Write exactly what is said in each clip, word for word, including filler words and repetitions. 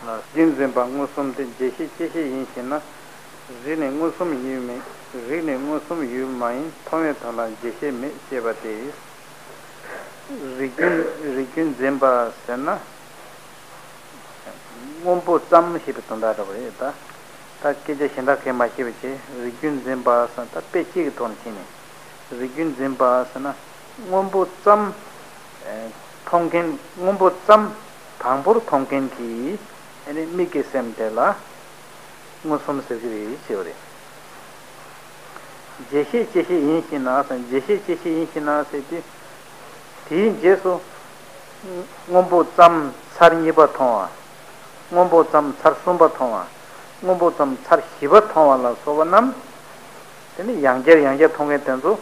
རིགས་རྒྱུན་འཛིན་པ་མངོན་སུམ་སྟེ། རྗེས་ཤེས་བཅད་ཤེས་ཡིན་ཞེ་ན། རིགས་ནི་མངོན་སུམ་ཡུལ་མིན། རིགས་ནི་མངོན་སུམ་ཡུལ་མ་ཡིན། མཐོང་བའི་དོན་ལ་རྗེས་ཤེས་མེད་ཅེས་པ་སྟེ། རིགས་རྒྱུན་རིགས་རྒྱུན་འཛིན་པ་ཟེར་ན། སྔོན་པོ་ཙམ་ཞེས་པའི་དོན་དག་འདྲ་བོ་རེད་ད། ད་སྐད་ཆ་གཞན་དག་གས་མ་བཤད་པ་བྱས། རིགས་རྒྱུན་འཛིན་པ་ཟེར་ན་ད་དཔེ་གཅིག་གི་ཐོག་ནས་བྱས་ནས། རིགས་རྒྱུན་འཛིན་པ་ཟེར་ན་སྔོན་པོ་ཙམ། ཨེ། མཐོང་མཁན། སྔོན་པོ་ཙམ་དང་པོར་མཐོང་མཁན་གྱི་ཨ་ནི་མིག་གི་སེམས་དེ་ལ་མངོན་སུམ་ཟེར་གྱི་རེད་ཅེས་པ་རེད། རྗེས་ཤེས་བཅད་ཤེས་ཡིན་ཞེ་ན་ཟེར། རྗེས་ཤེས་བཅད་ཤེས་ཡིན་ཞེ་ན་ཟེར་དུས། དེའི་རྗེས་སུ་སྔོན་པོ་ཙམ་ཚར་གཉིས་པ་མཐོང་བ། སྔོན་པོ་ཙམ་ཚར་གསུམ་པ་མཐོང་བ། སྔོན་པོ་ཙམ་ཚར་བཞི་པ་མཐོང་བ་ལ་སོགས་པ་རྣམས། དེ་ནི་ཡང་བསྐྱར་ཡང་བསྐྱར་མཐོང་མཁན་དེ་ཚོ་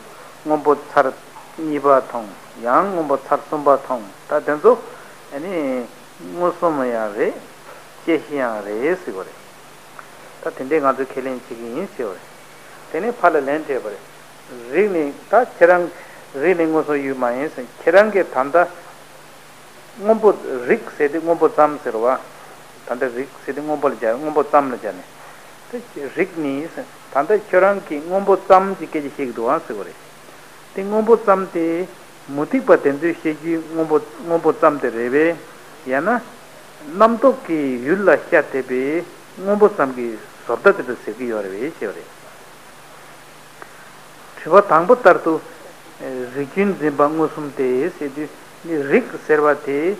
སྔོན་པོ་ཚར་གཉིས་པ་མཐོང་། ཡང་སྔོན་པོ་ཚར་གསུམ་པ་མཐོང་། ད་དེ་ཚོ་ཨ་ནི་མངོན་སུམ་ཡང་རེད། བཅད་ཤེས་ཡང་རེད་ཟེར་བ་རེད། ད་དེ་འདྲས་ང་ཚོས་ཁས་ལེན་བྱེད་ཀྱི་ཡིན་ཟེར་བ་རེད། དེ་ནས་ཕར་ལ་ལན་སྤྲད་པ་རེད། རིགས་ནི་ད་ཁྱེད་རང་། རིགས་ནི་མངོན་སུམ་ཡུལ་མ་ཡིན་ཟེར། ཁྱེད་རང་གིས་ད་ལྟ་སྔོན་པོ། རིགས་ཟེར་དུས་སྔོན་པོ་ཙམ་ཟེར་བ། ད་ལྟ་རིགས་ཟེར་དུས་སྔོན་པོ་ལ་སྦྱར། སྔོན་པོ་ཙམ་ལ་སྦྱར་ནས། དེ་རིགས་ནི་ཟེར། ད་ལྟ་ཁྱོད་རང་གིས་སྔོན་པོ་ཙམ་གྱི་སྐད་ཆ་བཤད་ཀྱི་འདུག་ཨང་ཟེར་བ་རེད། དེ་སྔོན་པོ་ཙམ་དེ་མུ་སྟེགས་པ་དེ་ཚོས་བཤད་རྒྱུའི་སྔོན་པོ། སྔོན་པོ་ཙམ་དེ་རེད་པས། ཡང་ན་རྣམ་རྟོག་གི་ཡུལ་ལ་ཤར་བསྡད་པའི་སྔོན་པོ་ཙམ་གྱི་བཟོ་ལྟ་དེ་ལ་ཟེར་གྱི་ཡོད་རེད་པས་ཞེས་པ་རེད། དྲི་བ་དང་པོ་ལྟར་དུ། རིགས་རྒྱུན་འཛིན་པ་མངོན་སུམ་སྟེ་ཟེར་དུས་ནི། རིགས་ཟེར་བ་དེ་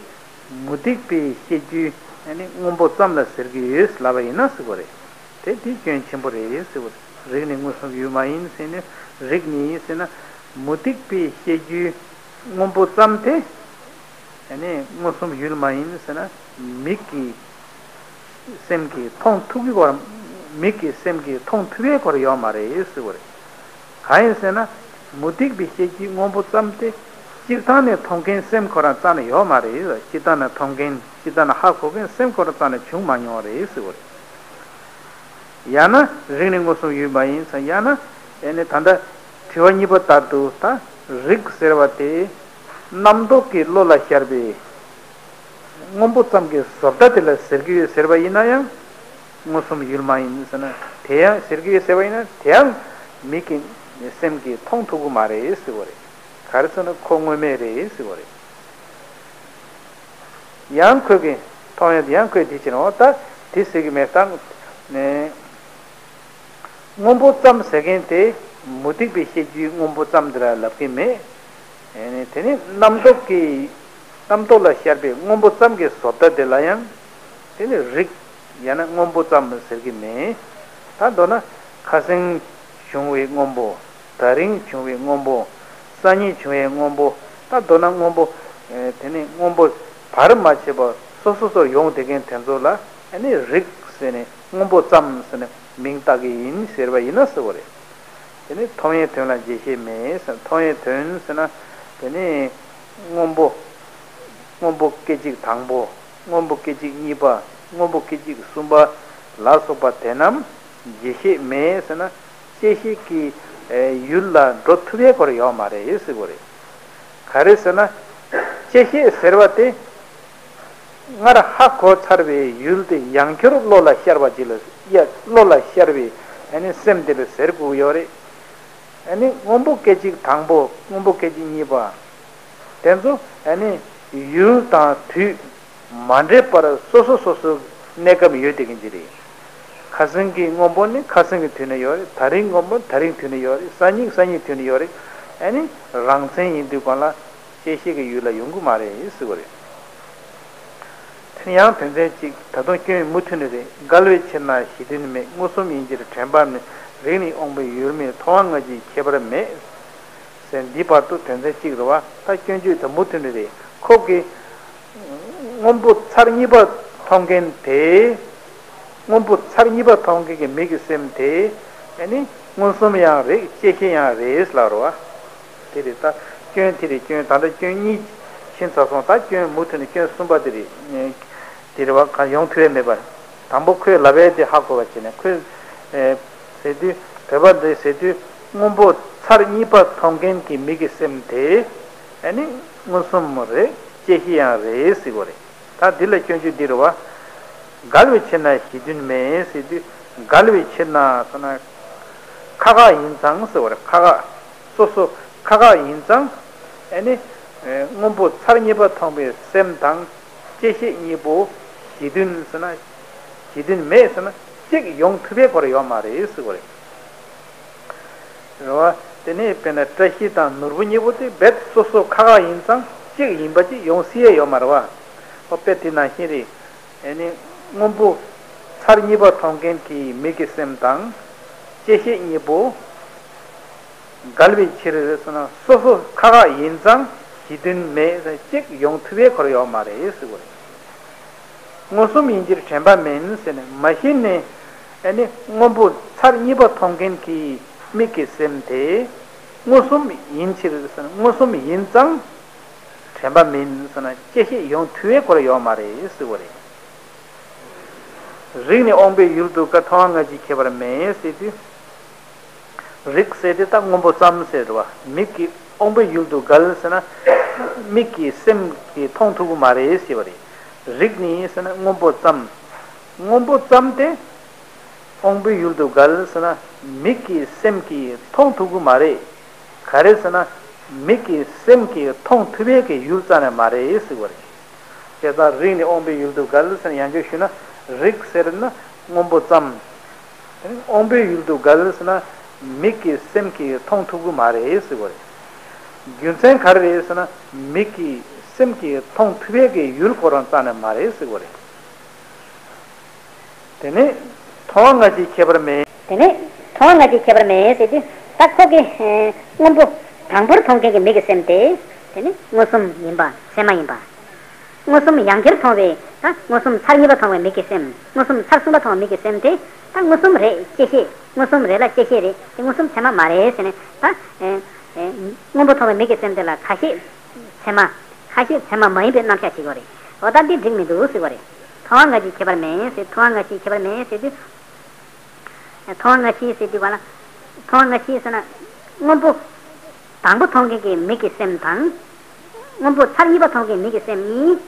མུ་སྟེགས་པས་བཤད་རྒྱུའི་ནི་སྔོན་པོ་ཙམ་ལ་ཟེར་གྱི་ཡོད་ལབ་པ་ཡིན་ན་ཟེར་བ་རེད། དེ་དེ་སྐྱོན་ཆེན་པོ་རེད་ཟེར་བ་རེད། རིགས་ནི་མངོན་སུམ་ཡུལ་མ་ཡིན་ཟེར་ནས། རིགས་ནི་ཟེར་ན་མུ་སྟེགས་པས་བཤད་རྒྱུའི་སྔོན་པོ་ཙམ་དེ། ཨ་ནི་མངོན་སུམ་ཡུལ་མ་ཡིན་ཟེར་ན། མིག་གི་སེམས་ཀྱིས་མཐོང་ཐུབ་ཀྱི་སྐོར། མིག་གི་སེམས་ཀྱིས་མཐོང་ཐུབ་པའི་སྐོར་ཡོད་མ་རེད་ཟེར་བ་རེད། གང་ཡིན་ཟེར་ན། མུ་སྟེགས་པའི་བཤད་རྒྱུའི་སྔོན་པོ་ཙམ་དེ་སྤྱིར་བཏང་ནས་མཐོང་མཁན་སེམས་ཁོ་རང་རྩ་ནས་ཡོད་མ་རེད། སྤྱིར་བཏང་ནས་མཐོང་མཁན། སྤྱིར་བཏང་ནས་ཧ་གོ་མཁན་སེམས་ཁོ་རང་རྩ་ནས་བྱུང་མ་མྱོང་བ་རེད་ཟེར་བ་རེད། ཡང་ན་རིགས་ནི་མངོན་སུམ་ཡུལ་མ་ཡིན་ཟེར། ཡང་ན་ཨེ་ནི་ད་ལྟ་དྲི་བ་གཉིས་པ་ལྟར་དུ། ད་རིགས་ཟེར་བ་དེ་རྣམ་རྟོག་གི་བློ་ལ་ཤར་བའི་སྔོན་པོ་ཙམ་གྱི་བཟོ་ལྟ་དེ་ལ་ཟེར་གྱི་ཡོད་ཟེར་བ་ཡིན་ན་ཡང་། མངོན་སུམ་ཡུལ་མ་ཡིན་ཟེར་ན། དེ་ཡང་ཟེར་གྱི་ཡོད་ཟེར་བ་ཡིན་ན། དེ་ཡང་མིག་གི་སེམས་ཀྱིས་མཐོང་ཐུབ་ཀྱི་མ་རེད་ཟེར་བ་རེད། ག་རེ་ཟེར་ན་ཁོ་དངོས་མེད་རེད་ཟེར་བ་རེད། ཡང་ཁོས་ཀྱི་མཐོང་ཡང་། ཡང་ཁོས་དེ་བྱས་ན། འོ་ད་དེ་ཟེར་གྱི་མེད་ད། ནས། སྔོན་པོ་ཙམ་ཟེར་མཁན་དེ་མུ་སྟེགས་པའི་བཤད་རྒྱུའི་སྔོན་པོ་ཙམ་དེ་ལ་ལབ་ཀྱི་མེད། ཨེ་ནི་དེ་ནི་རྣམ་རྟོག་གི། རྣམ་རྟོག་ལ་ཤར་བའི་སྔོན་པོ་ཙམ་གྱི་བཟོ་ལྟ་དེ་ལ་ཡང་། དེ་ནི་རིགས། ཡང་ན་སྔོན་པོ་ཙམ་ཟེར་གྱི་མེད། ད་མདོར་ན་ཁ་སང་བྱུང་བའི་སྔོན་པོ། ད་རིང་བྱུང་བའི་སྔོན་པོ། སང་ཉིན་བྱུང་བའི་སྔོན་པོ། ད་མདོར་ན་སྔོན་པོ། ཨེ། དེ་ནི་སྔོན་པོ་བར་མ་ཆད་པར་སོ་སོ་སོར་ཡོང་བསྡད་མཁན་དེ་ཚོ་ལ་ཨ་ནི་རིགས་ཟེར་ནས། སྔོན་པོ་ཙམ་ཟེར་ནས་མིང་བཏགས་ཀྱི་ཡིན་ཟེར་བ་ཡིན་ན་ཟེར་བ་རེད། དེ་ནི་མཐོང་བའི་དོན་ལ་རྗེས་ཤེས་མེད་ཟེར། མཐོང་བའི་དོན་ཟེར་ན་དེ་ནི་སྔོན་པོ། སྔོན་པོ་སྐད་ཅིག་དང་པོ། སྔོན་པོ་སྐད་ཅིག་གཉིས་པ། སྔོན་པོ་སྐད་ཅིག་གསུམ་པ་ལ་སོགས་པ་དེ་རྣམས་རྗེས་ཤེས་མེད་ཟེར་ན། བཅད་ཤེས་ཀྱི་ཡུལ་ལ་འགྲོ་ཐུབ་པའི་སྐོར་ཡོད་མ་རེད་ཟེར་བ་རེད། ག་རེ་ཟེར་ན། བཅད་ཤེས་ཟེར་བ་དེ་སྔར་ཧ་གོ་ཚར་བའི་ཡུལ་དེ་ཡང་བསྐྱར་བློ་ལ་ཤར་བ་ཅིག་ལ། ཡ། བློ་ལ་ཤར་བའི་ཨ་ནི་སེམས་དེ་ལ་ཟེར་དགོས་ཡོད་རེད། ཨ་ནི་སྔོན་པོ་སྐད་ཅིག་དང་པོ། སྔོན་པོ་སྐད་ཅིག་གཉིས་པ། དེ་ཚོ་ཨ་ནི་ཡུལ་དང་དུས་མ་འདྲེས་པར་སོ་སོ་སོ་སོའི་གནས་སྐབས་ཡོད་བསྡད་མཁན་ཅིག་རེད། ཁ་སང་གི་སྔོན་པོ་ནི་ཁ་སང་གི་དུས་ན་ཡོད་རེད། ད་རིང་སྔོན་པོ་ད་རིང་དུས་ན་ཡོད་རེད། སང་ཉིན་སང་ཉིན་དུས་ན་ཡོད་རེད། ཨ་ནི་རང་མཚན་ཡིན་དུས་གང་ལ་བཅད་ཤེས་ཀྱི་ཡུལ་ལ་ཡོང་གི་མ་རེད་ཟེར་བ་རེད། དེ་ཡང་དོན་ཚན་གཅིག། ད་དུང་སྐྱོན་མུ་མཐུད་ནས་རེད། འགལ་བའི་ཕྱིར་ན་གཞི་མཐུན་མེད། མངོན་སུམ་ཡིན་ཕྱིར་དྲན་པ་མེད། རིགས་ནི་དབང་པོའི་ཡུལ་མིན། མཐོང་བ་སྔ་ཕྱིའི་ཁྱད་པར་མེད། ཟེར་འདི་བར་དུ་དོན་ཚན་གཅིག་རེད་བ། ད་སྐྱོན་བརྗོད་དེ་མུ་མཐུད་ནས་རེད། ཁོ་གི་སྔོན་པོ་ཚར་གཉིས་པ་མཐོང་མཁན་དེ། སྔོན་པོ་ཚར་གཉིས་པ་མཐོང་མཁན་གྱི་མིག་གི་སེམས་དེ་ཨ་ནི་མངོན་སུམ་ཡང་རེད། བཅད་ཤེས་ཡང་རེད་ལབ་རེད་བ། དེ་རེད། ད་སྐྱོན་དེ་རེད། སྐྱོན་ད་ལྟ་སྐྱོན་གཉིས་ཕྱིན་ཚར་སོང་། ད་སྐྱོན་མུ་མཐུད་ནས་སྐྱོན་གསུམ་པ་དེ་རེད། དེ་རེད་བ། གང་ཡོང་ཐུབ་ཡས་མེད་པ། དང་པོ་ཁོས་ལབ་ཡས་དེ་ཧ་གོ་བ་བྱས་ནས། ཁོས་ཨེ་ཟེར་དུས། བོད་པ་འདི་ཟེར་དུས་སྔོན་པོ་ཚར་གཉིས་པ་མཐོང་མཁན་གྱི་མིག་གི་སེམས་དེ་ཨ་ནི་མངོན་སུམ་རེད། བཅད་ཤེས་ཡང་རེད་ཟེར་གོ་རེད། ད་འདི་ལ་སྐྱོན་བརྗོད་འདི་རེད་བ། འགལ་བའི་ཕྱིར་ན་གཞི་མཐུན་མེད་ཟེར་དུས། འགལ་བའི་ཕྱིར་ན་ཟེར་ན། ཁ་ཁ་ཡིན་ཙང་ཟེར་བ་རེད། ཁ་ཁ། སོ་སོ་ཁ་ཁ་ཡིན་ཙང་། ཨ་ནི། སྔོན་པོ་ཚར་གཉིས་པ་མཐོང་བའི་སེམས་དང་། བཅད་ཤེས་གཉིས་པོ་གཞི་མཐུན་ཟེར་ན། གཞི་མཐུན་མེད་ཟེར་ན་གཅིག་ཡོང་ཐུབ་པའི་སྐོར་ཡོད་མ་རེད་ཟེར་བ་རེད། རེད་བ། དེ་ནས་དཔེར་ན་བཀྲ་ཤིས་དང་ནོར་བུ་གཉིས་པོ་དེ་རྦད་སོ་སོ་ཁ་ཁ་ཡིན་ཙང་གཅིག་ཡིན་པ་ཅིག་ཡོང་སྲིད་ཡས་ཡོད་མ་རེད་བ། ཨོ་དཔེ་དེ་ནང་བཞིན་རེད། ཨེ་ནི་སྔོན་པོ་ཚར་གཉིས་པ་མཐོང་མཁན་གྱི་མིག་གི་སེམས་དང་། བཅད་ཤེས་གཉིས་པོ་འགལ་བའི་ཕྱིར་ཟེར་ན། སོ་སོ་ཁ་ཁ་ཡིན་ཙང་གཞི་མཐུན་མེད་ཟེར་གཅིག་ཡོང་ཐུབ་པའི་སྐོར་ཡོད་མ་རེད་ཟེར་བ་རེད། མངོན་སུམ་ཡིན་ཕྱིར་དྲན་པ་མིན་ཟེར་ནས། མ་གཞི་ནས་ཨ་ནི་སྔོན་པོ་ཚར་གཉིས་པ་མཐོང་མཁན་གྱི་མིག་གི་སེམས་དེ་མངོན་སུམ་ཡིན་ཕྱིར་ཟེར་ན། མངོན་སུམ་ཡིན་ཙང་དྲན་པ་མིན་ཟེར་ན་བཅད་ཤེས་ཡོང་ཐུབ་པའི་སྐོར་ཡོད་མ་རེད་ཟེར་བ་རེད། རིག་ནས་དབང་པོའི་ཡུལ་དུ་འགལ། མཐོང་བ་སྔ་ཕྱི་ཁྱད་པར་མེད་ཟེར་དུས། རིག་ཟེར་དེ་ད་སྔོན་པོ་ཙམ་ཟེར་བ། མིག་གི་དབང་པོའི་ཡུལ་དུ་འགལ་ཟེར་ན། མིག་གིས་སེམས་ཀྱིས་མཐོང་ཐུབ་ཀྱི་མ་རེད་ཟེར་བ་རེད། རིག་ནས་ཟེར་ན་སྔོན་པོ་ཙམ། སྔོན་པོ་ཙམ་དེ་དབང་པོའི་ཡུལ་དུ་འགལ་ཟེར་ན། མིག་གིས་སེམས་ཀྱིས་མཐོང་ཐུབ་ཀྱི་མ་རེད། ག་རེ་ཟེར་ན། མིག་གིས་སེམས་ཀྱིས་མཐོང་ཐུབ་པའི་གི་ཡུལ་རྩ་ནས་མ་རེད་ཟེར་བ་རེད། བྱས་ཙང་རིག་ནས་དབང་པོའི་ཡུལ་དུ་འགལ་ཟེར་ན། ཡང་བསྐྱར་ཞུས་ན། རིག་ཟེར་ན་སྔོན་པོ་ཙམ། དབང་པོའི་ཡུལ་དུ་འགལ་ཟེར་ན། མིག་གིས་སེམས་ཀྱིས་མཐོང་ཐུབ་ཀྱི་མ་རེད་ཟེར་བ་རེད། རྒྱུ་མཚན་ག་རེ་རེད་ཟེར་ན། མིག་གིས་སེམས་ཀྱིས་མཐོང་ཐུབ་པའི་གི་ཡུལ་ཁོ་རང་རྩ་ནས་མ་རེད་ཟེར་བ་རེད། དེ་ནས་མཐོང་བ་སྔ་ཕྱིའི་ཁྱད་པར་མེད། དེ་ནས་མཐོང་བ་སྔ་ཕྱིའི་ཁྱད་པར་མེད་ཟེར་དུས། ད་ཁོ་གི་ཨེ་སྔོན་པོ་དང་པོར་མཐོང་མཁན་གྱི་མིག་གི་སེམས་དེ། དེ་ནི་མངོན་སུམ་ཡིན་པ་ཚད་མ་ཡིན་པ། མངོན་སུམ་ཡང་བསྐྱར་མཐོང་བའི། ད་མངོན་སུམ་ཚར་གཉིས་པ་མཐོང་བའི་མིག་གི་སེམས། མངོན་སུམ་ཚར་གསུམ་པ་མཐོང་བའི་མིག་གི་སེམས་དེ། ད་མངོན་སུམ་རེད། བཅད་ཤེས། མངོན་སུམ་རེད་ལ་བཅད་ཤེས་རེད། དེ་མངོན་སུམ་ཚད་མ་མ་རེད་ཟེར་ནས། ད་ཨེ་ཨེ་སྔོན་པོ་མཐོང་བའི་མིག་གི་སེམས་དེ་ལ་ཁ་ཤས་ཚད་མ། ཁ་ཤས་ཚད་མ་མ་ཡིན་པའི་རྣམ་གཞག་བྱེད་ཀྱི་ཡོད་རེད། འོ་ད་འདི་འགྲིག་མི་འདུག་ཟེར་བ་རེད། མཐོང་བ་སྔ་ཕྱིའི་ཁྱད་པར་མེད་ཟེར། མཐོང་བ་སྔ་ཕྱིའི་ཁྱད་པར་མེད་ཟེར་དུས། མཐོང་བ་སྔ་ཕྱིའི་ཟེར་དུས་ག་ལ། མཐོང་བ་སྔ་ཕྱིའི་ཟེར་ན། སྔོན་པོ་དང་པོ་མཐོང་མཁན་གྱི་མིག་གི་སེམས་དང་། སྔོན་པོ་ཚར་གཉིས་པ་མཐོང་མཁན་མིག་གི་སེམས་གཉིས་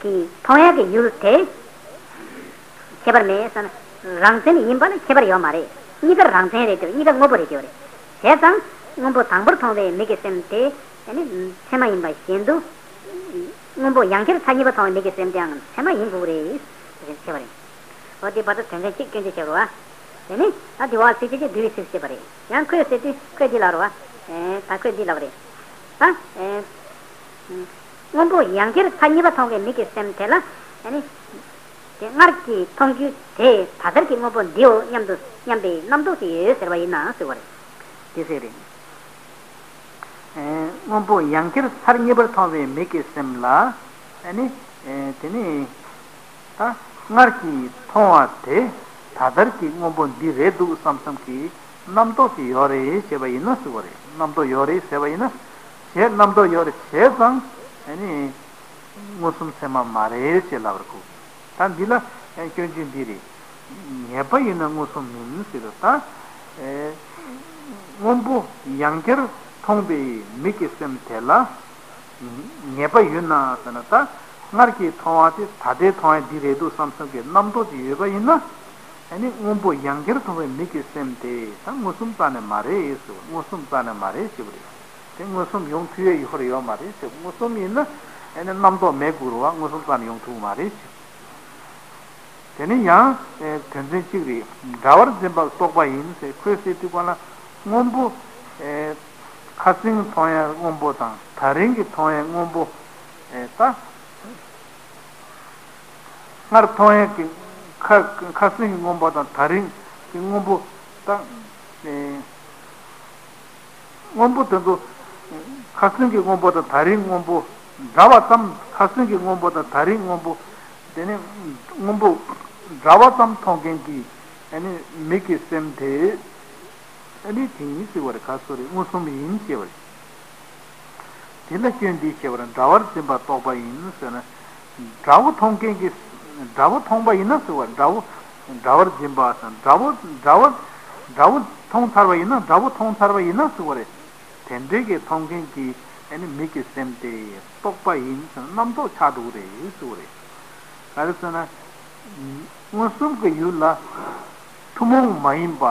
ཀྱི་མཐོང་ཡག་གི་ཡུལ་དེ་ཁྱད་པར་མེད་ཟེར་ན། རང་མཚན་ཡིན་པ་ལ་ཁྱད་པར་ཡོད་མ་རེད། གཉིས་ཀ་རང་མཚན་རེད་དེ། གཉིས་ཀ་དངོས་པོ་རེད་དེ་རེད། བྱས་ཙང་སྔོན་པོ་དང་པོར་མཐོང་བའི་མིག་གི་སེམས་དེ་ཨ་ནི་ཚད་མ་ཡིན་པ་བཞིན་དུ། སྔོན་པོ་ཡང་བསྐྱར་ཚར་གཉིས་པ་མཐོང་བའི་མིག་གི་སེམས་དེའང་ཚད་མ་ཡིན་དགོས་རེད། ཟེར་བ་རེད། འོ་དེ་བར་དུ་དོན་ཚན་གཅིག་སྐྱོན་བརྗོད་བྱེད་རོགས། དེ་ནི་ད་དེ་བ་ཚིག་གཅིག་གཅིག་འདུལ་བའི་ཚིག་བཤད་པ་རེད། ཡང་ཁོས་ཟེར་དུས་ཁོས་འདི་ལབ་རོགས། ཨེ་ད་ཁོས་འདི་ལབ་རེད། ད་ཨེ་སྔོན་པོ་ཡང་བསྐྱར་ཚར་གཉིས་པ་མཐོང་བའི་མིག་གི་སེམས་དེ་ལ། ཨ་ནི་དེ་སྔར་གྱི་མཐོང་རྒྱུ་དེ་ད་ལྟར་གྱི་དངོས་པོ་འདིའོ་སྙམ་དུ་སྙམ་པའི་རྣམ་རྟོག་ཅིག་ཡོད་ཟེར་བ་ཡིན་ན་ཟེར་བ་རེད། དེ་ཟེར་རེད། ཨེ་སྔོན་པོ་ཡང་བསྐྱར་ཚར་གཉིས་པར་མཐོང་བའི་མིག་གི་སེམས་ལ། ཨ་ནི་ཨེ་དེ་ནི་ད་སྔར་གྱི་མཐོང་བ་དེ་ད་ལྟར་གྱི་སྔོན་པོ་འདི་རེད་འདུག་བསམ་བསམ་གྱི་རྣམ་རྟོག་ཅིག་ཡོད་རེད་ཅེས་པ་ཡིན་ན་ཟེར་བ་རེད། རྣམ་རྟོག་ཡོད་རེད་ཟེར་བ་ཡིན་ན། བྱས་རྣམ་རྟོག་ཡོད་རེད་བྱས་ཙང་། ཨ་ནི་མངོན་སུམ་ཚད་མ་མ་རེད་ཅེས་ལབ་པར་གོ། ད་འདི་ལ་སྐྱོན་བརྗོད་འདི་རེད། ངེས་པ་ཡིན་ན་མངོན་སུམ་མིན་ཟེར་རོ། ད་ཨེ་སྔོན་པོ་ཡང་བསྐྱར་མཐོང་བའི་མིག་གི་སེམས་དེ་ལ་ངེས་པ་ཡོད་ན་ཟེར་ན། ད་སྔར་གྱི་མཐོང་བ་དེ་ད་ལྟའི་མཐོང་བ་འདི་རེད་འདུག་བསམ་བསམ་གྱི་རྣམ་རྟོག་ཅིག་ཡོད་པ་ཡིན་ན། ཨ་ནི་སྔོན་པོ་ཡང་བསྐྱར་མཐོང་བའི་མིག་གི་སེམས་དེ་ད་མངོན་སུམ་རྩ་ནས་མ་རེད་ཟེར་བ། མངོན་སུམ་རྩ་ནས་མ་རེད་ཟེར་བ་རེད། དེ་མངོན་སུམ་ཡོང་ཐུབ་ཡས་ཡོད་རེད་ཡོད་མ་རེད་ཟེར། མངོན་སུམ་ཡིན་ན་ཨ་ནི་རྣམ་རྟོག་མེད་དགོས་རེད་བ། མངོན་སུམ་རྩ་ནས་ཡོང་ཐུབ་མ་རེད་ཟེར། དེ་ནི་ཡང་དོན་ཚན་གཅིག་རེད། འདྲ་བར་འཛིན་པ་རྟོག་པ་ཡིན་ཟེར། ཁོས་ཟེར་དུས་ག་ལ་སྔོན་པོ། ཁ་སང་མཐོང་ཡས་སྔོན་པོ་དང་ད་རིང་གི་མཐོང་ཡས་སྔོན་པོ། ད་སྔར་མཐོང་ཡས་ཀྱི་ཁ་ཁ་སང་གི་སྔོན་པོ་དང་ད་རིང་གི་སྔོན་པོ། ད་སྔོན་པོ་དེ་ཚོ་ཁ་སང་གི་སྔོན་པོ་དང་ད་རིང་སྔོན་པོ་འདྲ་བ་ཙམ། ཁ་སང་གི་སྔོན་པོ་དང་ད་རིང་སྔོན་པོ། དེ་ནས་སྔོན་པོ་འདྲ་བ་ཙམ་མཐོང་མཁན་གྱི་ཨ་ནི་མིག་གི་སེམས་དེ་ཨ་ནི་དེ་ཡིན་ཟེར་བ་རེད། ག་སོ་རེད། མངོན་སུམ་ཡིན་ཞེས་པ་རེད། དེ་ལ་སྐྱོན་འདི་ཞེས་པར་འདྲ་བར་འཛིན་པ་རྟོག་པ་ཡིན་ཟེར་ན། འདྲ་བོ་མཐོང་མཁན་གྱི། འདྲ་བོ་མཐོང་པ་ཡིན་ན་ཟེར་བ། འདྲ་བོ་འདྲ་བར་འཛིན་པ་ཟེར། འདྲ་བོ་འདྲ་བོ་འདྲ་བོ་མཐོང་ཚར་བ་ཡིན་ན། འདྲ་བོ་མཐོང་ཚར་བ་ཡིན་ན་ཟེར་བ་རེད། དེ་འདྲའི་གི་མཐོང་མཁན་གྱི་ཨ་ནི་མིག་གི་སེམས་དེ་རྟོག་པ་ཡིན་ཟེར་ན་རྣམ་རྟོག་ཆགས་འགྲོ་གི་རེད་ཟེར་བ་རེད། ག་རེ་ཟེར་ན། མངོན་སུམ་གྱི་ཡུལ་ལ་ཐུན་མོང་མ་ཡིན་པ་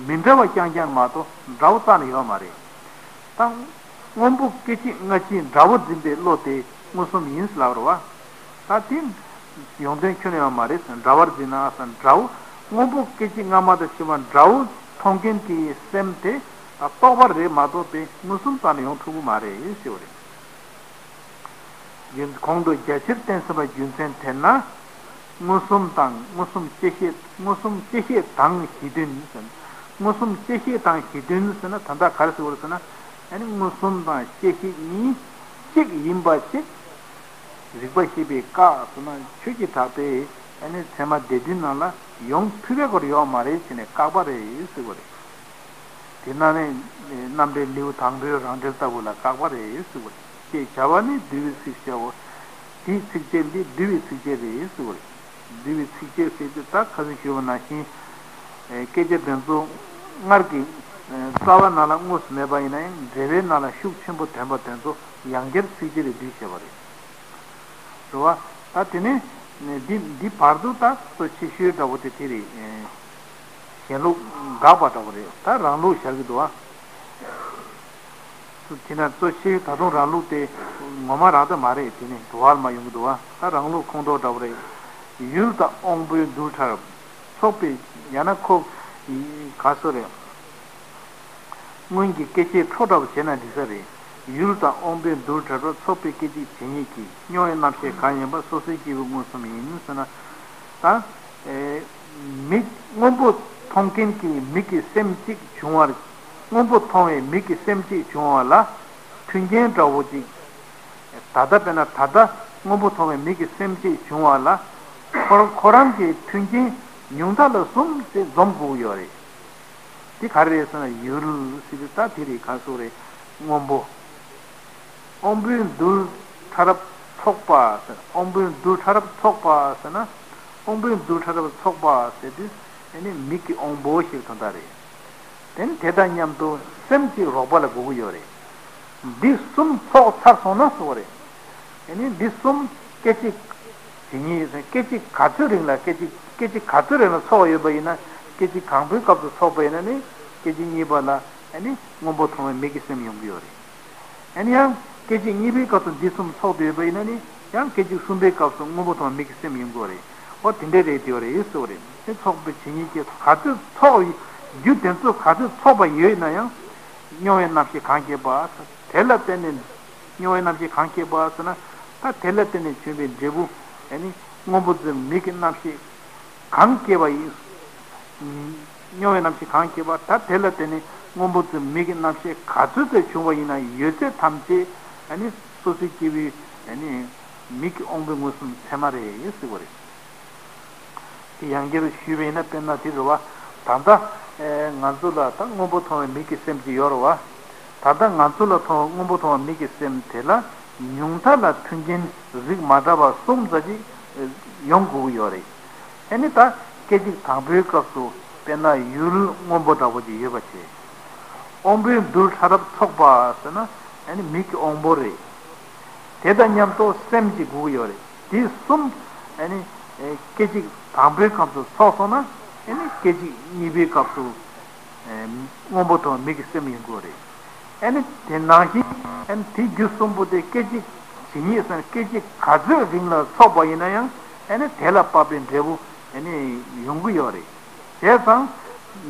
མི་འདྲ་བ་རྐྱང་རྐྱང་མ་གཏོགས་འདྲ་བོ་རྩ་ནས་ཡོད་མ་རེད། ད་སྔོན་པོ་སྐད་ཅིག་སྔ་ཕྱིའི་འདྲ་བོ་འཛིན་པའི་བློ་དེ་མངོན་སུམ་ཡིན་ཟེར་ལབ་རེད་བ། ད་དེ་ཡོང་དོན་ཁྱོན་ནས་ཡོད་མ་རེད། འདྲ་བར་འཛིན་ན་ཟེར་འདྲ་བོ། སྔོན་པོ་སྐད་ཅིག་སྔ་མ་དང་ཕྱི་མ་འདྲ་བོ་མཐོང་མཁན་གྱི་སེམས་དེ་ད་རྟོག་པ་རེད་མ་གཏོགས་པའི་མངོན་སུམ་རྩ་ནས་ཡོང་ཐུབ་ཀྱི་མ་རེད་ཞེས་པ་རེད། རྒྱུ་གོང་དུ་རྒྱ་ཆེར་བསྟན་ཟིན་པ་རྒྱུ་མཚན་དེ་ན། མངོན་སུམ་དང་མངོན་སུམ་བཅད་ཤེས། མངོན་སུམ་བཅད་ཤེས་དང་གཞི་མཐུན་ཟེར་ན། མངོན་སུམ་བཅད་ཤེས་དང་གཞི་མཐུན་ཟེར་ན་ད་ལྟ་ག་རེ་ཟེར་དགོས་རེད་ཟེར་ན། ཨ་ནི་མངོན་སུམ་དང་བཅད་ཤེས་གཉིས་གཅིག་ཡིན་པ་ཞིག་རིགས་པ་ཤེས་པས་བཀག་ཟེར་ན། ཆོས་ཀྱི་གྲགས་པས་ཨ་ནི་ཚད་མ་སྡེ་བདུན་ནང་ལ་ཡོང་ཐུབ་པའི་སྐོར་ཡོད་མ་རེད་ཟེར་ནས་བཀག་པ་རེད་ཟེར་དགོས་རེད། དེ་ན་ནི་རྣམ་འགྲེལ་ལེའུ་དང་པོའི་རང་འགྲེལ་ལྟ་བུ་ལ་བཀག་པ་རེད་ཟེར་བ་རེད། ཅེས་བྱ་བ་ནི་བསྡུ་བའི་ཚིགས་བཅད་འོ། དེའི་ཚིགས་བཅད་འདི་བསྡུ་བའི་ཚིགས་བཅད་རེད་ཟེར་བ་རེད། བསྡུ་བའི་ཚིགས་བཅད་ཟེར་དུས་ད་ཁ་སང་ཞུས་པ་ནང་བཞིན། སྐད་ཆ་དེ་ཚོ་སྔར་གྱི་རྩ་བ་ནང་ལ་དངོས་སུ་མེད་པ་ཡིན་ན་ཡང་འགྲེལ་པའི་ནང་ལ་ཤུགས་ཆེན་པོ་ཐོན་པ་དེ་ཚོ་ཡང་བསྐྱར་ཚིགས་བཅད་ལས་བསྡུས་བྱས་པ་རེད། རེད་བ། ད་དེ་ནས་འདི་འདི་བར་དུ་ད་གཙོ་ཆེ་ཤོས་འདྲ་བོ་དེ་དེ་རེད། གཞན་ལུགས་དགག་པ་འདྲ་བོ་རེད། ད་རང་ལུགས་ཤར་གྱི་འདུག་བ། དེ་ན་གཙོ་ཆེ་ཤོས་ད་དུང་རང་ལུགས་དེ་ངོ་མ་རང་ད་མ་རེད། དེ་ནས་འགྲོ་བར་མ་ཡོང་གི་འདུག་བ། ད་རང་ལུགས་ཁོང་ཁྲོ་འདྲ་བོ་རེད། ཡུལ་དང་དབང་པོའི་རྡུལ་ཕྲ་རབ་ཚོགས་པའི་ཡང་ན་ཁོ་ག་སོ་རེད། སྔོན་གྱི་སྐད་ཆའི་འཕྲོ་འདྲ་བོ་བྱས་ན་འགྲིག་ས་རེད། ཡུལ་དང་དབང་པོའི་རྡུལ་ཕྲ་རབ་ཚོགས་པའི་སྐད་ཅིག་ཇི་སྙེད་ཀྱི་མྱོང་བའི་རྣམ་ཤེས་གང་ཡིན་པ་སོ་སོའི་སྐྱེ་བོའི་མངོན་སུམ་ཡིན་ཟེར་ན། ད། ཨེ། མིག་སྔོན་པོ་མཐོང་མཁན་གྱི་མིག་གི་སེམས་གཅིག་བྱུང་བར། སྔོན་པོ་མཐོང་བའི་མིག་གི་སེམས་གཅིག་བྱུང་བ་ལ། མཐུན་རྐྱེན་འདྲ་བོ་གཅིག་ད་ལྟ་དཔེར་ན་ད་ལྟ་སྔོན་པོ་མཐོང་བའི་མིག་གི་སེམས་གཅིག་བྱུང་བ་ལ། ཁོ་ཁོ་རང་གི་མཐུན་རྐྱེན་ཉུང་མཐའ་ལ་གསུམ་ཞིག་འཛོམས་དགོས་ཀྱི་ཡོད་རེད། དེ་ག་རེ་རེད་ཟེར་ན་ཡུལ་ཟེར་དུས་ད་དེ་རེད། ག་སོགས་རེད། སྔོན་པོ། དབང་པོའི་རྡུལ་ཕྲ་རབ་ཚོགས་པ་ཟེར། དབང་པོའི་རྡུལ་ཕྲ་རབ་ཚོགས་པ་ཟེར་ན། དབང་པོའི་རྡུལ་ཕྲ་རབ་ཚོགས་པ་ཟེར་དུས་ཨ་ནི་མིག་གི་དབང་པོ་ཞིག་དོན་དག་རེད། དེ་ནི་དེ་དང་མཉམ་དུ་སེམས་ཀྱི་རོགས་པ་ལ་དགོས་ཀྱི་ཡོད་རེད། འདི་གསུམ་ཚོགས་ཚར་སོང་ན་སོ་རེད། ཨ་ནི་འདི་གསུམ་སྐད་ཅིག་ཇི་སྙེད་ཟེར། སྐད་ཅིག་ག་ཚོད་རིང་ལ་སྐད་ཅིག་སྐད་ཅིག་ག་ཚོད་རིང་ལ་ཚོགས་ཡོད་པ་ཡིན་ན། སྐད་ཅིག་དང་པོའི་སྐབས་སུ་ཚོགས་པ་ཡིན་ན་ནི་སྐད་ཅིག་གཉིས་པ་ལ་ཨ་ནི་སྔོན་པོ་མཐོང་བའི་མིག་གི་སེམས་ཡོང་གི་ཡོད་རེད། ཨ་ནི་ཡང་སྐད་ཅིག་གཉིས་པའི་སྐབས་སུ་འདི་གསུམ་ཚོགས་བསྡད་ཡོད་པ་ཡིན་ན་ནི་ཡང་སྐད་ཅིག་གསུམ་པའི་སྐབས་སུ་སྔོན་པོ་མཐོང་བའི་མིག་གི་སེམས་ཡོང་གི་ཡོད་རེད། འོ་དེ་འདྲ་རེད། དེ་ཡོད་རེད་ཟེར་བ་རེད། དེ་ཚོགས་པའི་ཇི་སྙེད་ཀྱི་ག་ཚོད་ཚོགས་རྒྱུ་དེ་ཚོ་ག་ཚོད་ཚོགས་པ་ཡོད་ན་ཡང་། མྱོང་བའི་རྣམ་ཤེས་གང་སྐྱེས་པ། དེ་ལ་བརྟེན་ནས་མྱོང་བའི་རྣམ་ཤེས་གང་སྐྱེས་པ་ཟེར་ན། ད་དེ་ལ་བརྟེན་ནས་བྱུང་བའི་འབྲས་བུ་ཨ་ནི་སྔོན་པོ་ཙམ་མིག་གི་རྣམ་ཤེས་གང་སྐྱེས་པ་ཡིན། མྱོང་བའི་རྣམ་ཤེས་གང་སྐྱེས་པ། ད་དེ་ལ་བརྟེན་ནས་སྔོན་པོ་ཙམ་མིག་གི་རྣམ་ཤེས་ག་ཚོད་ཙམ་བྱུང་བ་ཡིན་ན་ཡོད་ཚད་ཐམས་ཅད་ཨ་ནི་སོ་སོའི་སྐྱེ་བོའི་ཨ་ནི་མིག་གི་དབང་པོའི་མངོན་སུམ་ཚད་མ་རེད་ཟེར་བ་རེད། དེ་ཡང་བསྐྱར་ཞུས་པ་ཡིན་ན་དཔེར་ན་དེ་རེད་བ། ད་ལྟ་ཨེ་ང་ཚོ་ལ་ད་སྔོན་པོ་མཐོང་བའི་མིག་གི་སེམས་ཅིག་ཡོད་རེད་བ། ད་ལྟ་ང་ཚོ་ལ་མཐོང་བའི་སྔོན་པོ་མཐོང་བའི་མིག་གི་སེམས་དེ་ལ་ཉུང་མཐའ་ལ་མཐུན་རྐྱེན་རིགས་མ་འདྲ་བ་གསུམ་ཙམ་ཅིག་ཡོང་དགོས་ཀྱི་ཡོད་རེད། ཨ་ནི་ད་སྐད་ཅིག་དང་པོའི་སྐབས་སུ་དཔེར་ན་ཡུལ་སྔོན་པོ་འདྲ་བོ་ཅིག་ཡོད་པ་བྱས། དབང་པོའི་རྡུལ་ཕྲ་རབ་ཚོགས་པ་ཟེར་ན་ཨ་ནི་མིག་གི་དབང་པོ་རེད། དེ་དང་མཉམ་དུ་སེམས་ཅིག་དགོས་ཀྱི་ཡོད་རེད། དེ་གསུམ་ཨ་ནི་སྐད་ཅིག་དང་པོའི་སྐབས་སུ་ཚོགས་སོང་ན་ཨ་ནི་སྐད་ཅིག་གཉིས་པའི་སྐབས་སུ་སྔོན་པོ་མཐོང་མིག་གི་སེམས་ཡོང་གི་ཡོད་རེད། ཨ་ནི་དེ་ནང་བཞིན་ཨ་ནི་དེ་རྒྱུ་གསུམ་པོ་དེ་སྐད་ཅིག་ཇི་སྙེད་ཟེར་ན་སྐད་ཅིག་ག་ཚོད་རིང་ལ་ཚོགས་པ་ཡིན་ན་ཡང་ཨ་ནི་དེ་ལ་དཔག་པའི་འབྲས་བུ་ཨ་ནི་ཡོང་གི་ཡོད་རེད། བྱས་ཙང་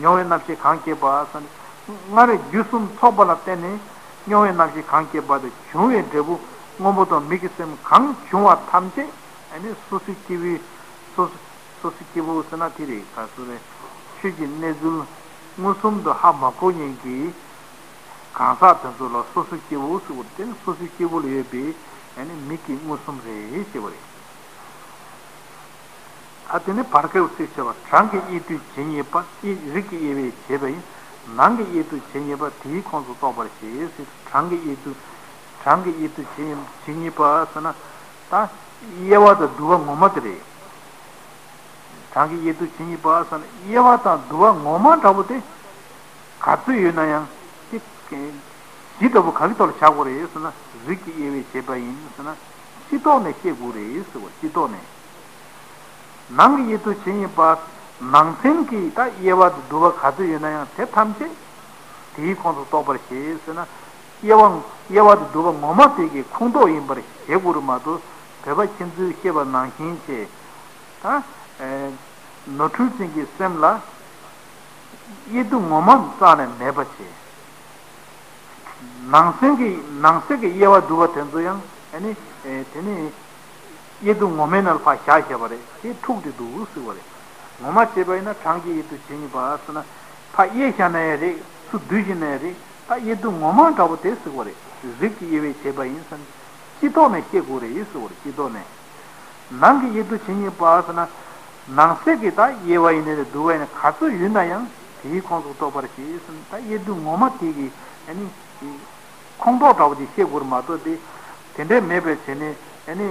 མྱོང་བའི་རྣམ་ཤེས་གང་སྐྱེས་པ་ཟེར་ན། སྔར་རྒྱུ་གསུམ་ཚོགས་པ་ལ་བརྟེན་ནས་མྱོང་བའི་རྣམ་ཤེས་གང་སྐྱེས་པ་དེ་བྱུང་བའི་འབྲས་བུ་སྔོན་པོ་དང་མིག་གི་སེམས་གང་བྱུང་བ་ཐམས་ཅད་ཨ་ནི་སོ་སོའི་སྐྱེ་བོའི་སོ་སོ་སོ་སོའི་སྐྱེ་བོ་ཟེར་ན་དེ་རེད། ག་སོ་རེད། ཆོས་ཀྱི་གནས་ཚུལ་མངོན་སུམ་དུ་ཧ་མ་གོ་མཁན་གྱི་གང་ཟག་དེ་ཚོ་ལ་སོ་སོའི་སྐྱེ་བོ་ཟེར་བ་དེ་ནི་སོ་སོའི་སྐྱེ་བོ་ལ་ཡོད་པའི་ཨ་ནི་མིག་གི་མངོན་སུམ་རེད་ཅེས་པ་རེད། ཨ་དེ་ནི་བར་སྐབས་ཚིགས་བཅད་པ། གྲངས་ཀྱི་དབྱེ་དུས་ཇི་སྙེད་པ། དབྱེ་རིགས་ཀྱི་དབྱེ་བས་བྱས་པ་ཡིན། ནང་གི་དབྱེ་དུས་ཇི་སྙེད་པ། དེའི་ཁོངས་སུ་གཏོགས་པར་བྱེད་ཟེར། གྲངས་ཀྱི་དབྱེ་དུས། གྲངས་ཀྱི་དབྱེ་དུས་ཇི་སྙེད་ཇི་སྙེད་པ་ཟེར་ན། ད་དབྱེ་བ་དང་བསྡུ་བ་ངོ་མ་དེ་རེད། གྲངས་ཀྱི་དབྱེ་དུས་ཇི་སྙེད་པ་ཟེར་ན་དབྱེ་བ་དང་བསྡུ་བ་ངོ་མ་འདྲ་བོ་དེ། ག་ཚོད་ཡོད་ན་ཡང་དེ་གཞི་འདྲ་བོ་ག་གི་ཐོག་ལ་བཞག་དགོས་རེད་ཟེར་ན། རིགས་ཀྱི་དབྱེ་བས་བྱས་པ་ཡིན་ཟེར་ན། སྤྱི་ལྡོག་ནས་བཤད་དགོས་རེད་ཟེར་བ། སྤྱི་ལྡོག་ནས། ནང་གི་དབྱེ་བསྡུ་ཇི་སྙེད་པ། ནང་ཚན་གྱི་ད་དབྱེ་བ་དང་བསྡུ་བ་ག་ཚོད་ཡོད་ན་ཡང་དེ་ཐམས་ཅད་དེའི་ཁོངས་སུ་གཏོགས་པར་བཞེད་ཟེར་ན། དབྱེ་བ་དབྱེ་བ་དང་བསྡུ་བ་ངོ་མ་དེ་གི་ཁོངས་གཏོགས་ཡིན་པར་བཞེད་དགོས་རེད་མ་གཏོགས། བོད་པ་ཁྱེད་ཚོས་བཤད་པ་ནང་བཞིན་བྱས། ད་ནོར་འཁྲུལ་ཅན་གྱི་སེམས་ལ་དབྱེ་བསྡུ་ངོ་མ་རྩ་ནས་མེད་པ་བྱས། ནང་གསེས་ཀྱི་ནང་གསེས་ཀྱི་དབྱེ་བ་བསྡུ་བ་དེ་ཚོ་ཡང་ཨ་ནི་དེ་ནི་དབྱེ་བསྡུ་ངོ་མའི་ནང་ལ་ཕར་བཞག་བཞག་པ་རེད། དེ་འཁྲུགས་ཏེ་འདུག་ཟེར་བ་རེད། ངོ་མ་བྱས་པ་ཡིན་ན་གྲངས་ཀྱི་དབྱེ་བསྡུ་ཇི་སྙེད་པ་ཟེར་ན། ཕར་དབྱེ་བཞག་ན་ཡང་རེད། ཚུར་བསྡུས་བཞག་ན་ཡང་རེད། ད་དབྱེ་བསྡུ་ངོ་མ་འདྲ་པོ་དེ་ཟེར་བ་རེད། རིགས་ཀྱི་དབྱེ་བས་བྱས་པ་ཡིན་ཟེར་ན། སྤྱི་ཐོག་ནས་བཤད་དགོས་རེད་ཟེར་བ་རེད། སྤྱི་ཐོག་ནས། ནང་གི་དབྱེ་བསྡུ་ཇི་སྙེད་པ་ཟེར་ན། ནང་གསེས་ཀྱི་ད་དབྱེ་བ་ཡིན་ནའི་རེད། བསྡུ་བ་ཡིན་ནའི་ག་ཚོད་ཡོད་ན་ཡང་དེའི་ཁོངས་སུ་གཏོགས་པར་བྱེད་ཟེར་ན། ད་དབྱེ་བསྡུ་ངོ་མ་དེ་གི་ཨ་ནི་ཁོངས་གཏོགས་འདྲ་པོ་དེ་བཤད་དགོས་རེད་མ་གཏོགས། དེ་དེ་འདྲས་མེད་པའི་བྱས་ནས་ཨ་ནི་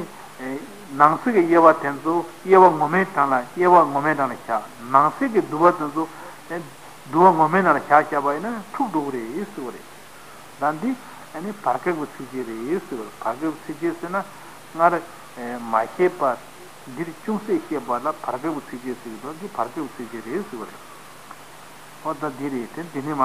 ནང་གསེས་ཀྱི་དབྱེ་བ་དེ་ཚོ་དབྱེ་བ་ངོ་མའི་གྲངས་ལ་དབྱེ་བ་ངོ་མའི་གྲངས་ལ་བཞག་ནང་གསེས་ཀྱི་བསྡུ་བ་དེ་ཚོ་བསྡུ་བ་ངོ་མའི་ནང་ལ་བཞག་བཞག་པ་ཡིན་ན་འཁྲུག་འགྲོ་གི་རེད་ཟེར་བ་རེད། ད་འདི་ཨ་ནི་བར་སྐབས་ཀྱི་ཚིགས་བཅད་རེད་ཟེར་བ་རེད། བར་སྐབས་ཀྱི་ཚིགས་བཅད་ཟེར་ན། སྔར་མ་བཤད་པ་འདིར་ཅུང་ཟད་བཤད་པ་ལ་བར་སྐབས་ཀྱི་ཚིགས་བཅད་ཟེར་གྱི་འདུག་འདི་བར་སྐབས་ཀྱི་ཚིགས་བཅད་རེད་ཟེར་བ་རེད། ཨོ་ད་འདི་རེད་དེ། འདི་ནི་མ་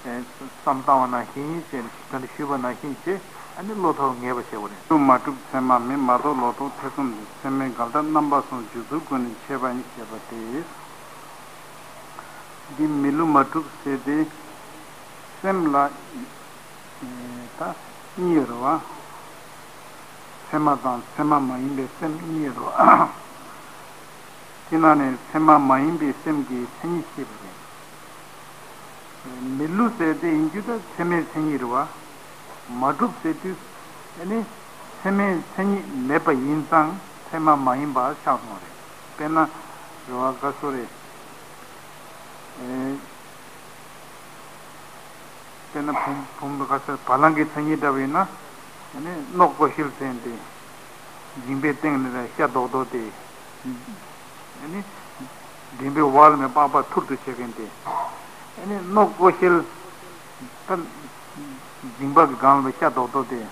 བསམ་བཏང་བ་ནང་བཞིན་བྱས། ད་འདི་ཞུས་པ་ནང་བཞིན་བྱས། ཨ་ནི་བློ་ཐོག་ངེས་པ་བྱེད་དགོས་རེད། མ་གྲུབ་ཚད་མ་མིན། མ་རྟོགས་ལོག་རྟོག་ཐེ་ཚོམ་ཡིན། ཚད་མའི་འགལ་ཟླ་རྣམ་པ་གསུམ་སྦྱོར་ཚུལ་སྒོ་ནས་འཆད་པ་ཡིན་ཞེས་པ་སྟེ། འདི་མི་སླུ་མ་གྲུབ་ཟེར་ཏེ། སེམས་ལ་ད་གཉིས་ཡོད་རེད་བ། ཚད་མ་དང་ཚད་མ་མ་ཡིན་པའི་སེམས་གཉིས་ཡོད་རེད་བ། དེ་ནང་ནས་ཚད་མ་མ་ཡིན་པའི་སེམས་ཀྱི་མཚན་ཉིད་བཤད་པ་རེད། མི་སླུ་ཟེར་དེ་ཡིན་རྒྱུ་ད་ཚད་མའི་མཚན་ཉིད་རེད་བ། མ་གྲུབ་ཟེར་དུས་ཨ་ནི་ཚད་མའི་མཚན་ཉིད་མེད་པ་ཡིན་ཙང་ཚད་མ་མ་ཡིན་པ་ཆགས་སོང་རེད། དཔེར་ན་རེད་བ། ག་སོ་རེད། ཨེ། དཔེར་ན་བུམ་བུམ་ག་ས་བ་ལང་གི་མཚན་ཉིད་འདྲ་བ་ཡིན་ན། ཨ་ནི་རྣོ་ཀོ་ཤལ་ཟེར་དེ། མཇིང་པའི་སྟེང་ནས་ཤ་རྡོག་རྡོག་དེ། ཨ་ནི་མགྲིན་པའི་འོག་ལ་མེ་པགས་པ་ཐུར་དུ་བྱེད་མཁན་དེ། ཨ་ནི་རྣོ་ཀོ་ཤལ། ད་མཇིང་པ་གི་སྒང་ལ་ཤ་རྡོག་རྡོག་དེ།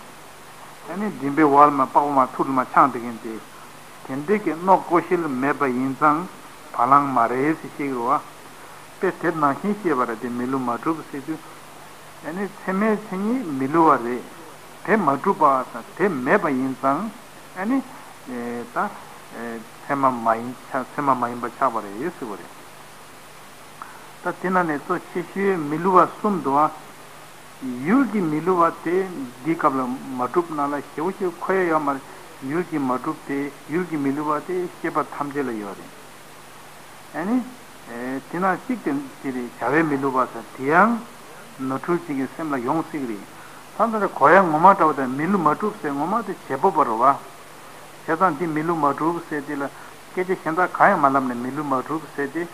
ཨ་ནི་མགྲིན་པའི་འོག་ལ་མེ་པགས་པ་མ་ཐུར་དུ་མ་འཕྱང་བསྡད་མཁན་དེ། དེ་འདྲའི་གི་རྣོ་ཀོ་ཤལ་མེད་པ་ཡིན་ཙང་བ་ལང་མ་རེད་ཟེར་བཤད་ཀྱི་རེད་བ། དཔེ་དེ་ནང་བཞིན་བཤད་པ་རེད་དེ། མི་སླུ་མ་གྲུབ་ཟེར་དུས། ཨ་ནི་ཚད་མའི་མཚན་ཉིད་མི་སླུ་བ་རེད། དེ་མ་གྲུབ་པ་དང་དེ་མེད་པ་ཡིན་ཙང་། ཨ་ནི་ད་ཚད་མ་མ་ཡིན་ཆགས། ཚད་མ་མ་ཡིན་པ་ཆགས་པ་རེད་ཟེར་བ་རེད། ད་དེ་ནང་ནས་གཙོ་ཆེ་ཤོས་མི་སླུ་བ་གསུམ་འདུག་ཨ། ཡུལ་གྱི་མི་སླུ་བ་དེ་འདིའི་སྐབས་ལ་མ་གྲུབ་ནང་ལ་ཞེ་པོ་ཞིག་འཁོད་ཡ་ཡོད་མ་རེད། ཡུལ་གྱི་མ་གྲུབ་དེ། ཡུལ་གྱི་མི་སླུ་བ་དེ་ཤེས་པ་ཐམས་ཅད་ལ་ཡོད་རེད། ཨ་ནི། ཨེ། དེ་ན་གཅིག་དེ་དེ་རེད། བྱ་བའི་མི་སླུ་བ་ཟེར་དེ་ཡང་ནོར་འཁྲུལ་ཅན་གྱི་སེམས་ལ་ཡོང་སྲིད་ཀྱི་རེད། ད་ལྟ་གོ་ཡ་ངོ་མ་འདྲ་བོ་དང་མི་སླུ་མ་གྲུབ་ཟེར་ངོ་མ་དེ་བྱེད་པ་པོ་རེད་བ། བྱས་ཙང་འདི་མི་སླུ་མ་གྲུབ་ཟེར་དེ་ལ་སྐད་ཆ་གཞན་དག་གང་ཡང་མ་ལབ་ནས་མི་སླུ་མ་གྲུབ་ཟེར་དེ།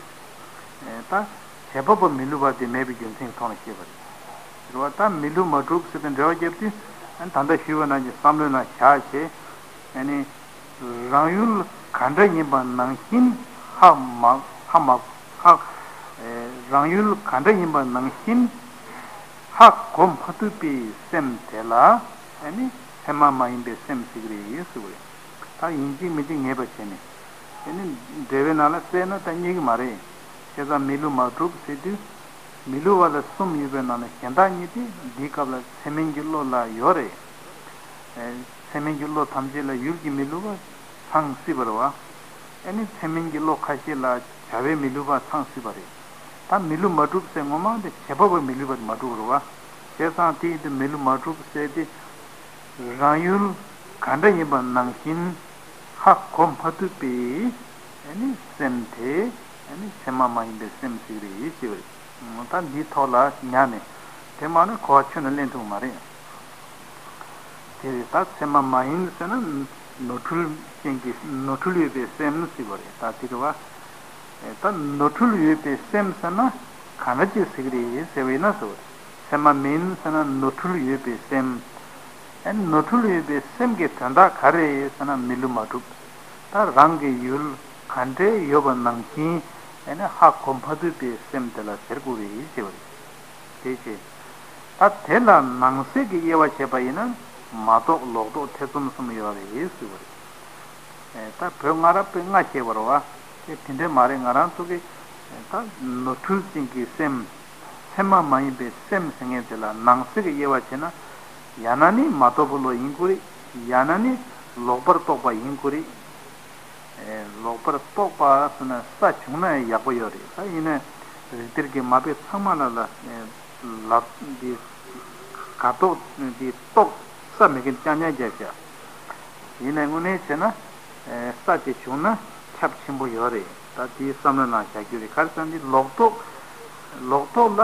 ཨེ། ད་བྱེད་པ་པོ་མི་སླུ་བ་དེ་མེད་པའི་རྒྱུ་མཚན་གྱི་ཐོག་ནས་བཤད་པ་རེད། རེད་བ། ད་མི་སླུ་མ་གྲུབ་ཟེར་དེ་འགྲེལ་བ་བརྒྱབ་དུས། ཨ་ནི་ད་ལྟ་ཞུས་པ་ནང་བཞིན་བསམ་བློའི་ནང་བཞག་བྱས། ཨ་ནི། རང་ཡུལ་ག་འདྲ་ཡིན་པ་ནང་བཞིན་ཧ་མ་ཧ་མ་ཧ། ཨེ། རང་ཡུལ་ག་འདྲ་ཡིན་པ་ནང་བཞིན་ཧ་གོ་མ་ཐུབ་པའི་སེམས་དེ་ལ་ཨ་ནི་ཚད་མ་མ་ཡིན་པའི་སེམས་ཟེར་གྱི་རེད་ཟེར་བ་རེད། ད་ཡིན་གཅིག་མིན་གཅིག་ངེས་པ་བྱས་ནས། ཨ་ནི་འགྲེལ་པའི་ནང་ལ་བཙལ་ན་ད་རྙེད་ཀྱི་མ་རེད། བྱས་ཙང་མི་སླུ་མ་གྲུབ་ཟེར་དུས། མི་སླུ་བ་ལ་གསུམ་ཡོད་པའི་ནང་ནས་གཞན་དག་གཉིས་དེ་འདིའི་སྐབས་ལ་ཚད་མིན་གྱི་བློ་ལ་ཡོད་རེད། ཨེ། ཚད་མིན་གྱི་བློ་ཐམས་ཅད་ལ་ཡུལ་གྱི་མི་སླུ་བ་ཚང་སྲིད་པ་རེད་བ། ཨ་ནི་ཚད་མིན་གྱི་བློ་ཁ་ཤས་ལ་བྱ་བའི་མི་སླུ་བ་ཚང་སྲིད་པ་རེད། ད་མི་སླུ་མ་གྲུབ་ཟེར་ངོ་མ་དེ་བྱེད་པ་པོའི་མི་སླུ་བ་དེ་མ་གྲུབ་རེད་བ། བྱས་ཙང་དེ་ཡིན་དུས་མི་སླུ་མ་གྲུབ་ཟེར་དེ། རང་ཡུལ་ག་འདྲ་ཡིན་པ་ནང་བཞིན་ཧ་གོ་མ་ཐུབ་པའི་ཨ་ནི་སེམས་དེ་ཨ་ནི་ཚད་མ་མ་ཡིན་པའི་སེམས་ཟེར་གྱི་རེད་ཞེས་པ་རེད། ད་འདིའི་ཐོག་ལ་ཉར་ནས། དེ་མ་ནི་གོ་བ་ཁྱོན་ནས་ལེན་ཐུབ་མ་རེད། དེ་རེད། ད་ཚད་མ་མ་ཡིན་ཟེར་ན་ནོར་འཁྲུལ་ཅན་གྱི་ནོར་འཁྲུལ་ཡོད་པའི་སེམས་ཟེར་བ་རེད། ད་དེ་རེད་བ། ད་ནོར་འཁྲུལ་ཡོད་པའི་སེམས་ཟེར་ན་ག་འདྲ་ཅིག་ཟེར་གྱི་རེད་ཟེར་བ་ཡིན་ན་ཟེར་བ། ཚད་མ་མིན་ཟེར་ན་ནོར་འཁྲུལ་ཡོད་པའི་སེམས། ཨ་ནི་ནོར་འཁྲུལ་ཡོད་པའི་སེམས་ཀྱི་དོན་དག་ག་རེ་ཟེར་ན་མི་སླུ་མ་གྲུབ། ད་རང་གི་ཡུལ་ག་འདྲའི་ཡོད་པ་ནང་བཞིན་ཨ་ནི་ཧ་གོ་མ་ཐུབ་པའི་སེམས་དེ་ལ་ཟེར་དགོས་རེད་ཅེས་པ་རེད། དེ་བྱས། ད་དེ་ལ་ནང་གསེས་ཀྱི་དབྱེ་བ་བྱས་པ་ཡིན་ན་མ་རྟོགས་ལོག་རྟོག་ཐེ་ཚོམ་གསུམ་ཡོད་རེད་ཟེར་བ་རེད། ཨེ། ད་བོད་སྔ་རབས་པའི་སྔ་ཞེས་པ་རེད་བ། དེ་དེ་འདྲས་མ་རེད། ང་རང་ཚོ་གི་ད་ནོར་འཁྲུལ་ཅན་གྱི་སེམས། ཚད་མ་མ་ཡིན་པའི་སེམས་ཟེར་མཁན་དེ་ལ་ནང་གསེས་ཀྱི་དབྱེ་བ་བྱས་ན། ཡང་ན་ནི་མ་རྟོགས་པ་བློ་ཡིན་དགོས་རེད། ཡང་ན་ནི་ལོག་པར་རྟོག་པ་ཡིན་དགོས་རེད། ཨེ། ལོག་པར་རྟོག་པ་ཟེར་ན་ས་བྱུང་ན་ཡག་པོ་ཡོད་རེད། ད་ཡིན་ན་རིགས་གཏེར་གྱི་མ་དཔེ་ཚང་མ་ལ་ལ་ལབ་འདི་ག་རྟོག་འདི་རྟོག་ས་མེད་མཁན་རྐྱང་རྐྱང་རྒྱབ་བཞག་ཡིན་ནའི་དངོས་གནས་བྱས་ན། ཨེ། ས་དེ་བྱུང་ན་ཁྱབ་ཆེན་པོ་ཡོད་རེད། ད་དེའི་བསམ་བློ་ནང་བཞག་རྒྱུ་རེད། ག་རེ་ཟེར་ན་འདི་ལོག་རྟོག་ལོག་རྟོག་ལ་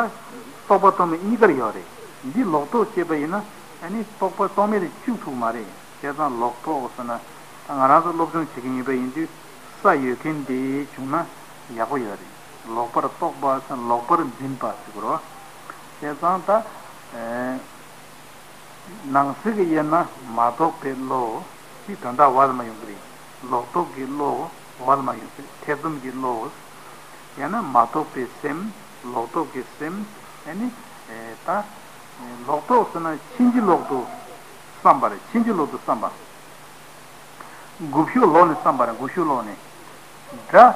རྟོག་པ་རྟོག་མེད་གཉིས་ཀར་ཡོད་རེད། འདི་ལོག་རྟོག་ཅེས་པ་ཡིན་ན་ཨ་ནི་རྟོག་པ་རྟོག་མེད་དེ་བཅུག་ཐུབ་མ་རེད། བྱས་ཙང་ལོག་རྟོག་ཟེར་ན་ད་ང་རང་ཚོ་སློབ་སྦྱོང་བྱེད་ཀྱི་ཡིན་པ་ཡིན་དུས་ས་ཡོད་མཁན་དེ་བྱུང་ན་ཡག་པོ་ཡོད་རེད། ལོག་པར་རྟོག་པ་ཟེར་ན་ལོག་པར་འཛིན་པ་ཟེར་དགོས་རེད་བ། བྱས་ཙང་ད་ཨེ། ནང་གསེས་ཀྱི་དབྱེ་ན་མ་རྟོགས་པའི་བློ། དེ་དོན་དག་བར་མ་ཡོང་གི་རེད། ལོག་རྟོག་གི་བློ་བར་མ་ཡོང་གི་རེད། ཐེ་ཚོམ་གྱི་བློ། ཡང་ན་མ་རྟོགས་པའི་སེམས། ལོག་རྟོག་གི་སེམས། ཨ་ནི་ཨེ། ད་ལོག་རྟོག་ཟེར་ན་ཕྱིན་ཅི་ལོག་ཏུ་བསམ་པ་རེད། ཕྱིན་ཅི་ལོག་ཏུ་བསམ་པ། མགོ་མཇུག་ལོག་ནས་བསམ་པ་རེད། མགོ་མཇུག་ལོག་ནས། སྒྲ་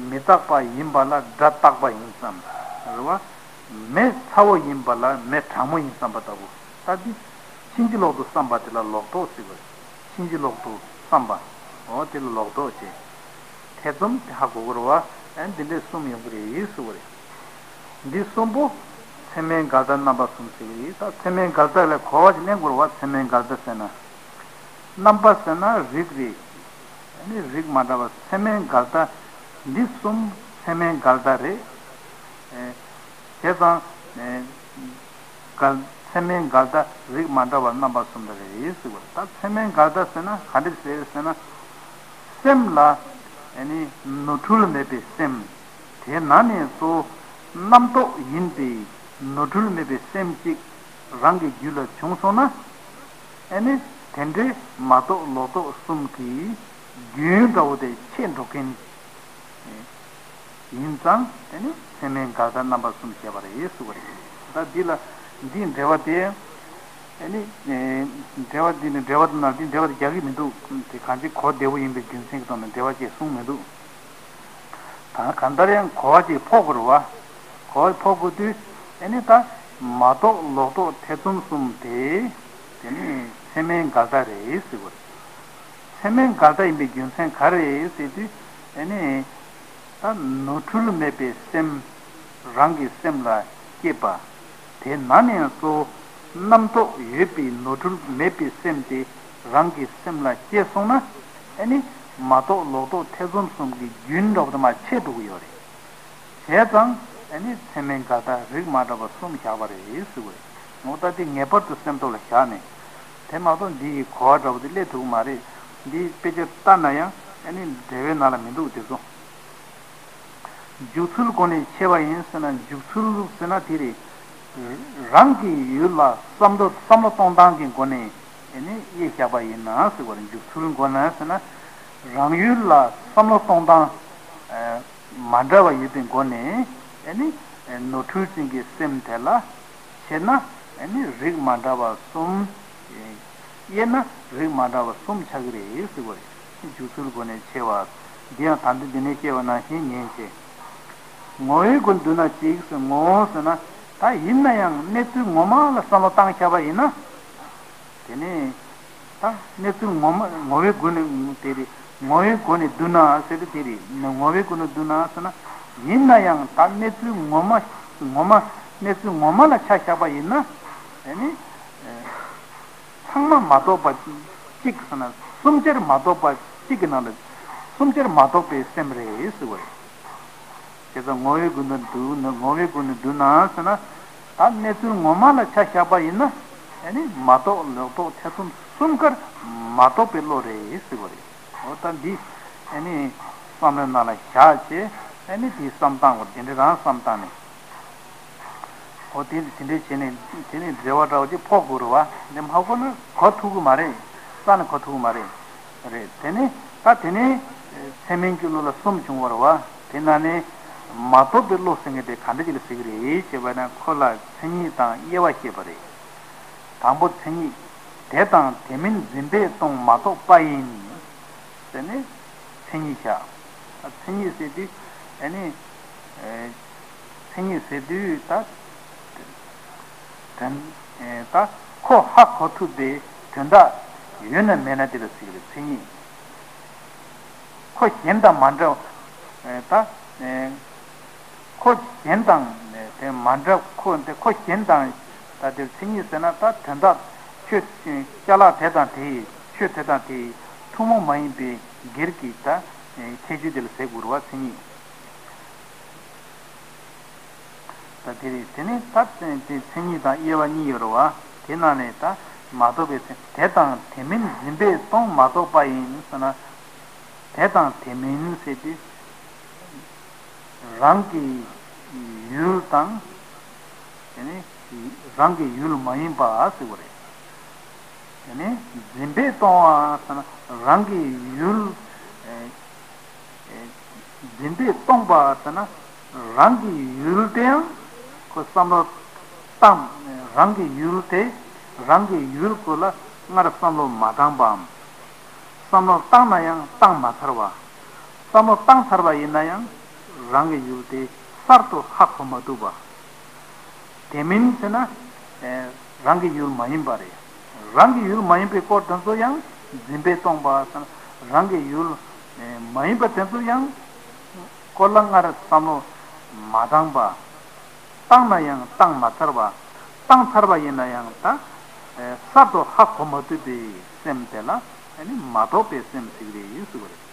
མི་རྟག་པ་ཡིན་པ་ལ་སྒྲ་རྟག་པ་ཡིན་བསམ། རེད་བ། མེ་ཚ་བོ་ཡིན་པ་ལ་མེ་གྲང་མོ་ཡིན་བསམ་པ་ལྟ་བུ། ད་འདི་ཕྱིན་ཅི་ལོག་ཏུ་བསམ་པ་དེ་ལ་ལོག་རྟོག་ཟེར་བ་རེད། ཕྱིན་ཅི་ལོག་ཏུ་བསམ་པ། འོ་དེ་ལ་ལོག་རྟོག་ཅེས། ཐེ་ཚོམ་དེ་ཧ་གོ་དགོས་རེད་བ། ཨ་ནི་འདི་འདྲས་གསུམ་ཡོང་གི་རེད་ཟེར་བ་རེད། འདི་གསུམ་པོ་ཚད་མའི་འགལ་ཟླ་རྣམ་པ་གསུམ་ཟེར་གི་རེད། ད་ཚད་མའི་འགལ་ཟླ་ལ་གོ་བ་ཅིག་ལེན་དགོས་རེད་བ། ཚད་མའི་འགལ་ཟླ་ཟེར་ན། རྣམ་པ་ཟེར་ན་རིགས་རེད། ཨ་ནི་རིགས་མ་འདྲ་བ་ཚད་མའི་འགལ་ཟླ། འདི་གསུམ་ཚད་མའི་འགལ་ཟླ་རེད། ཨེ། བྱས་ཙང་། ཨེ། འགལ། ཚད་མའི་འགལ་ཟླ་རིགས་མ་འདྲ་བ་རྣམ་པ་གསུམ་དེ་རེད་ཟེར་བ། ད་ཚད་མའི་འགལ་ཟླ་ཟེར་ན་ག་འདྲ་ཟེར་ཟེར་ན། སེམས་ལ་ཨ་ནི་ནོར་འཁྲུལ་མེད་པའི་སེམས། དེ་ན་ནས་གཙོ་བོ་རྣམ་རྟོག་ཡིན་པའི་ནོར་འཁྲུལ་མེད་པའི་སེམས་གཅིག་རང་གི་རྒྱུད་ལ་བྱུང་སོང་ན། ཨ་ནི་དེ་འདྲའི་མ་རྟོགས་ལོག་རྟོག་གསུམ་གྱི་རྒྱུན་འདྲ་བོ་དེ་ཆད་འགྲོ་མཁན་ཡིན་ཙང་། ཨ་ནི་ཚད་མའི་འགལ་ཟླ་རྣམ་པ་གསུམ་བྱས་པ་རེད་ཟེར་བ་རེད། ད་འདི་ལ་འདིའི་འགྲེལ་བ་དེ། ཨ་ནི་འགྲེལ་བ་འདི་ནི་འགྲེལ་བ་དེ་ན་འདི་འགྲེལ་བ་དེ་རྒྱག་གི་མི་འདུག་དེ་གང་ཅི་གོ་བདེ་བོ་ཡིན་པའི་རྒྱུ་མཚན་གྱི་ཐོག་ནས་འགྲེལ་བ་ཅིག་གསུངས་མི་འདུག་ད་གང་ལྟར་ཡང་གོ་བ་ཅིག་ཕོག་དགོས་རེད་བ། གོ་བ་ཕོག་དགོས་དུས་ཨ་ནི་ད་མ་རྟོགས་ལོག་རྟོག་ཐེ་ཚོམ་གསུམ་དེ། དེ་ནི་ཚད་མའི་འགལ་ཟླ་རེད་ཟེར་བ་རེད། ཚད་མའི་འགལ་ཟླ་ཡིན་པའི་རྒྱུ་མཚན་ག་རེ་རེད་ཟེར་དུས། ཨ་ནི་ད་ནོར་འཁྲུལ་མེད་པའི་སེམས་རང་གི་སེམས་ལ་སྐྱེས་པ། དེ་ན་ནས་གཙོ་བོ་རྣམ་རྟོག་ཡོད་པའི་ནོར་འཁྲུལ་མེད་པའི་སེམས་དེ་རང་གི་སེམས་ལ་སྐྱེས་སོང་ན། ཨ་ནི་མ་རྟོགས་ལོག་རྟོག་ཐེ་ཚོམ་གསུམ་གྱི་རྒྱུན་འདྲ་བོ་དེ་མར་ཆད་འགྲོ་གི་ཡོད་རེད། བྱས་ཙང་ཨ་ནི་ཚད་མའི་འགལ་ཟླ་རིགས་མ་འདྲ་བ་གསུམ་བཞག་པ་རེད་ཟེར་བ་རེད། འོ་ད་དེ་ངེས་པར་དུ་སེམས་ཐོག་ལ་བཞག་ནས། དེ་མ་གཏོགས་འདི་ཡི་གོ་བ་འདྲ་བོ་དེ་སླེབས་ཐུབ་ཀྱི་མ་རེད། འདི་དཔེ་ཆ་ལྟ་ན་ཡང་ཨ་ནི་འགྲེལ་པའི་ནང་ལ་མི་འདུག་དེ་ཚོ། འཇུག་ཚུལ་སྒོ་ནས་ཕྱེ་བ་ཡིན་ཟེར་ན། འཇུག་ཚུལ་ཟེར་ན་དེ་རེད། རང་གི་ཡུལ་ལ་བསམ་བློ་བསམ་བློ་གཏོང་སྟངས་ཀྱི་སྒོ་ནས་ཨ་ནི་དབྱེ་བཞག་པ་ཡིན་ན་ཟེར་བ་རེད། འཇུག་ཚུལ་སྒོ་ནས་ཟེར་ན། རང་ཡུལ་ལ་བསམ་བློ་གཏོང་སྟངས་མ་འདྲ་བ་ཡོད་པའི་སྒོ་ནས་ཨ་ནི་ནོར་འཁྲུལ་ཅན་གྱི་སེམས་དེ་ལ་ཕྱེ་ན། ཨ་ནི་རིགས་མ་འདྲ་བ་གསུམ། དབྱེ་ན་རིགས་མ་འདྲ་བ་གསུམ་ཆགས་ཀྱི་རེད་ཟེར་བ་རེད། འཇུག་ཚུལ་སྒོ་ནས་ཕྱེ་བ། འདི་ཡང་ད་ལྟ་འདི་ནས་བཤད་པ་ནང་བཞིན་ཡིན་ཞེས། ངོ་བོའི་སྒོ་ནས་བསྡུ་ན་གཅིག་ཟེར། ངོ་བོ་ཟེར་ན་ད་ཡིན་ན་ཡང་གནས་ཚུལ་ངོ་མ་ལ་བསམ་བློ་བཏང་བཞག་པ་ཡིན་ན། དེ་ནས་ད་གནས་ཚུལ་ངོ་མ་ངོ་བོའི་སྒོ་ནས་དེ་རེད། ངོ་བོའི་སྒོ་ནས་བསྡུ་ན་ཟེར་དེ་དེ་རེད། ངོ་བོའི་སྒོ་ནས་བསྡུ་ན་ཟེར་ན། ཡིན་ན་ཡང་ད་གནས་ཚུལ་ངོ་མ་ངོ་མ་གནས་ཚུལ་ངོ་མ་ལ་ཆ་བཞག་པ་ཡིན་ན། དེ་ནི། ཚང་མ་མ་རྟོགས་པ་གཅིག་ཟེར་ན། གསུམ་ཆར་མ་རྟོགས་པ་གཅིག་གི་ནང་ལ་གསུམ་ཆར་མ་རྟོགས་པའི་སེམས་རེད་ཟེར་བ་རེད། དེ་ཚོ་ངོ་བོའི་སྒོ་ནས་བསྡུ་ན། ངོ་བོའི་སྒོ་ནས་བསྡུ་ན་ཟེར་ན། ད་གནས་ཚུལ་ངོ་མ་ལ་ཆ་བཞག་པ་ཡིན་ན། ཨ་ནི་མ་རྟོགས་ལོག་རྟོག་ཐེ་ཚོམ་གསུམ་ཀར་མ་རྟོགས་པའི་བློ་རེད་ཟེར་བ་རེད། འོ་ད་འདི་ཨ་ནི་བསམ་བློའི་ནང་ལ་བཞག་བྱས། ཨ་ནི་དེའི་བསམ་སྟངས་འོ་དེ་འདྲ་རང་བསམ་སྟངས་ནས། འོ་དེ་དེ་འདྲས་བྱས་ནས་དེ་ནས་འགྲེལ་བ་འདྲ་བོ་ཅིག་ཕོག་དགོས་རེད་བ། འདི་མ་གོ་ན་གོ་ཐུབ་ཀྱི་མ་རེད། རྩ་ནས་གོ་ཐུབ་ཀྱི་མ་རེད། རེད། དེ་ནས་ད་དེ་ནས་ཚད་མིན་གྱི་བློ་ལ་གསུམ་བྱུང་བ་རེད་བ། དེ་ན་ནས་མ་རྟོགས་པའི་བློ་ཟེར་མཁན་དེ་ག་འདྲ་ཅིག་ལ་ཟེར་གྱི་རེད་ཅེས་པ་ན། ཁོ་ལ་མཚན་ཉིད་དང་དབྱེ་བ་བཤད་པ་རེད། དང་པོ་མཚན་ཉིད། དེ་དང་དེ་མིན་འཛིན་པས་སྟོང་མ་རྟོགས་པ་ཡིན། ཟེར་ནས་མཚན་ཉིད་བཞག་མཚན་ཉིད་ཟེར་དུས་ཨ་ནི་མཚན་ཉིད་ཟེར་དུས་ད་དོན་ད་ཁོ་ཧ་གོ་ཐུབ་པའི་དོན་དག་ཡོད་ན་མེད་ན་དེ་ལ་ཟེར་གི་རེད། མཚན་ཉིད། ཁོ་གཞན་དང་མ་འདྲ་བ་ད་ཁོ་གཞན་དང་དེ་མ་འདྲ་ཁོ་འདི་ཁོ་གཞན་དང་ད་དེར་མཚན་ཉིད་ཟེར་ན་ད་དོན་དག་ཆོས་ཅ་ལག་དེ་དང་དེ་ཡི་ཆོས་དེ་དང་དེ་ཡི་ཐུན་མོང་མ་ཡིན་པའི་སྒེར་གྱི་ད་ཁྱད་ཆོས་དེ་ལ་ཟེར་དགོས་རེད་བ། མཚན་ཉིད། ད་དེ་རེད། དེ་ནས་ད་དེ་མཚན་ཉིད་དང་དབྱེ་བ་གཉིས་ཡོད་རེད་བ། དེ་ནང་ནས་ད་མ་རྟོགས་པའི་མཚན་དེ་དང་དེ་མིན་འཛིན་པས་སྟོང་མ་རྟོགས་པ་ཡིན་ཟེར་ན། དེ་དང་དེ་མིན་ཟེར་དུས་རང་གི་ཡུལ་དང་དེ་ནས་རང་གི་ཡུལ་མ་ཡིན་པ་ཟེར་བ་རེད། དེ་ནས་འཛིན་པས་སྟོང་བ་ཟེར་ན་རང་གི་ཡུལ། འཛིན་པས་སྟོང་པ་ཟེར་ན་རང་གི་ཡུལ་དེའང་ཁོ་བསམ་བློ་བཏང་། རང་གི་ཡུལ་དེ་རང་གི་ཡུལ་ཁོ་ལ་སྔར་བསམ་བློ་མ་བཏང་པའམ། བསམ་བློ་བཏང་ན་ཡང་བཏང་མ་ཚར་བ། བསམ་བློ་བཏང་ཚར་བ་ཡིན་ན་ཡང་རང་གི་ཡུལ་དེ་གསར་དུ་ཧ་གོ་མ་ཐུབ་པ། དེ་མིན་ཟེར་ན་རང་གི་ཡུལ་མ་ཡིན་པ་རེད། རང་གི་ཡུལ་མ་ཡིན་པའི་སྐོར་དེ་ཚོ་ཡང་འཛིན་པས་སྟོང་པ་ཟེར་ན་རང་གི་ཡུལ་མ་ཡིན་པ་དེ་ཚོ་ཡང་སྐོར་ལ་སྔར་བསམ་བློ་མ་བཏང་པ། བཏང་ན་ཡང་བཏང་མ་ཚར་བ། བཏང་ཚར་བ་ཡིན་ན་ཡང་ད་གསར་དུ་ཧ་གོ་མ་ཐུབ་པའི་སེམས་དེ་ལ་མ་རྟོགས་པའི་སེམས་ཟེར་གི་རེད་ཟེར་བ་རེད།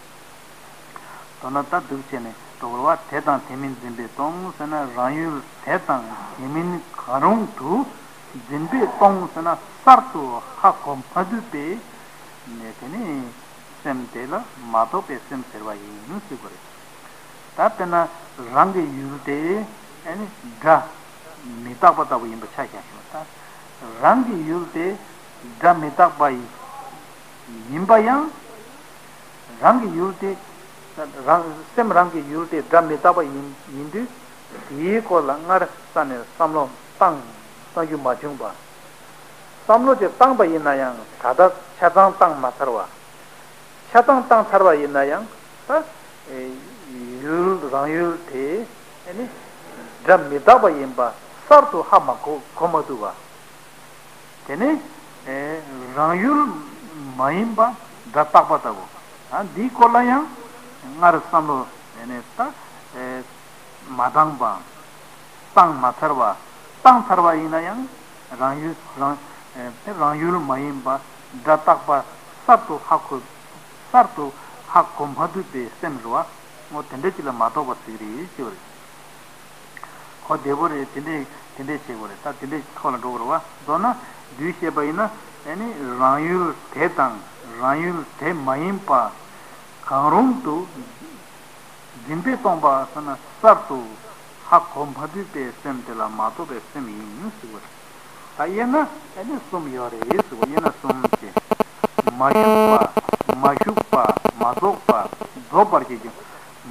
མདོར་ན་ད་འདུག་བྱས་ནས་འགྲོ་དགོས་པ། དེ་དང་དེ་མིན་འཛིན་པས་སྟོང་ཟེར་ན་རང་ཡུལ་དེ་དང་དེ་མིན་གང་རུང་དུ་འཛིན་པས་སྟོང་ཟེར་ན་གསར་དུ་ཧ་གོ་མ་ཐུབ་པའི་ནས་དེ་ནི་སེམས་དེ་ལ་མ་རྟོགས་པའི་སེམས་ཟེར་བ་ཡིན་ཟེར་བ་རེད། ད་དཔེར་ན་རང་གི་ཡུལ་དེ་ཨ་ནི་སྒྲ་མི་རྟག་པ་ལྟ་བུ་ཡིན་པ་ཆ་བཞག་ཞིང་། ད་རང་གི་ཡུལ་དེ་སྒྲ་མི་རྟག་པ་ཡིན་པ་ཡང་། རང་གི་ཡུལ་དེ་རང་སེམས་རང་གི་ཡུལ་དེ་སྒྲ་མི་རྟག་པ་ཡིན་ཡིན་དུས་དེའི་སྐོར་ལ་སྔར་ས་ནས་བསམ་བློ་བཏང་བཏང་རྒྱུ་མ་བྱུང་བ། བསམ་བློ་དེ་བཏང་པ་ཡིན་ན་ཡང་ད་ལྟ་ཆ་ཚང་བཏང་མ་ཚར་བ། ཆ་ཚང་བཏང་ཚར་བ་ཡིན་ན་ཡང་ད་ཡུལ་རང་ཡུལ་དེ་ནི་སྒྲ་མི་རྟག་པ་ཡིན་པ་གསར་དུ་ཧ་མ་གོ་གོ་མ་ཐུབ་པ། དེ་ནི་རང་ཡུལ་མ་ཡིན་པ་སྒྲ་རྟག་པ་ལྟ་བུ། འདིའི་སྐོར་ལ་ཡང་སྔར་བསམ་བློ་དེ་ནི་ད་མ་བཏང་པ། བཏང་མ་ཚར་བ། བཏང་ཚར་བ་ཡིན་ན་ཡང་རང་ཡུལ་རང་དེ་རང་ཡུལ་མ་ཡིན་པ་སྒྲ་རྟག་པ་གསར་དུ་ཧ་གོ་གསར་དུ་ཧ་གོ་མ་ཐུབ་པའི་སེམས་རེད་བ། འོ་དེ་འདྲ་ཅིག་ལ་མ་རྟོགས་པ་ཟེར་གི་རེད་ཅེས་པ་རེད། ཁོ་བདེ་པོ་རེད། དེ་འདྲས་དེ་འདྲས་བྱེད་དགོས་རེད། ད་དེ་འདྲས་ཐོག་ལ་འགྲོ་དགོས་རེད་བ། མདོར་ན་བསྡུས་བཤད་པ་ཡིན་ན་ཨ་ནི་རང་ཡུལ་དེ་དང་རང་ཡུལ་དེ་མ་ཡིན་པ་གང་རུང་དུ་འཛིན་པས་སྟོང་པ་ཟེར་ན་གསར་དུ་ཧ་གོ་མ་ཐུབ་པའི་སེམས་དེ་ལ་མ་རྟོགས་པའི་སེམས་ཡིན་ཟེར་བ་རེད། ད་དབྱེ་ན་ཨ་ནི་གསུམ་ཡོད་རེད་ཟེར་བ། དབྱེ་ན་གསུམ་བྱས། མ་ཞུགས་པ། མ་ཞུགས་པ། མ་རྫོགས་པ། རྫོགས་པར་གྱུར་ཀྱང་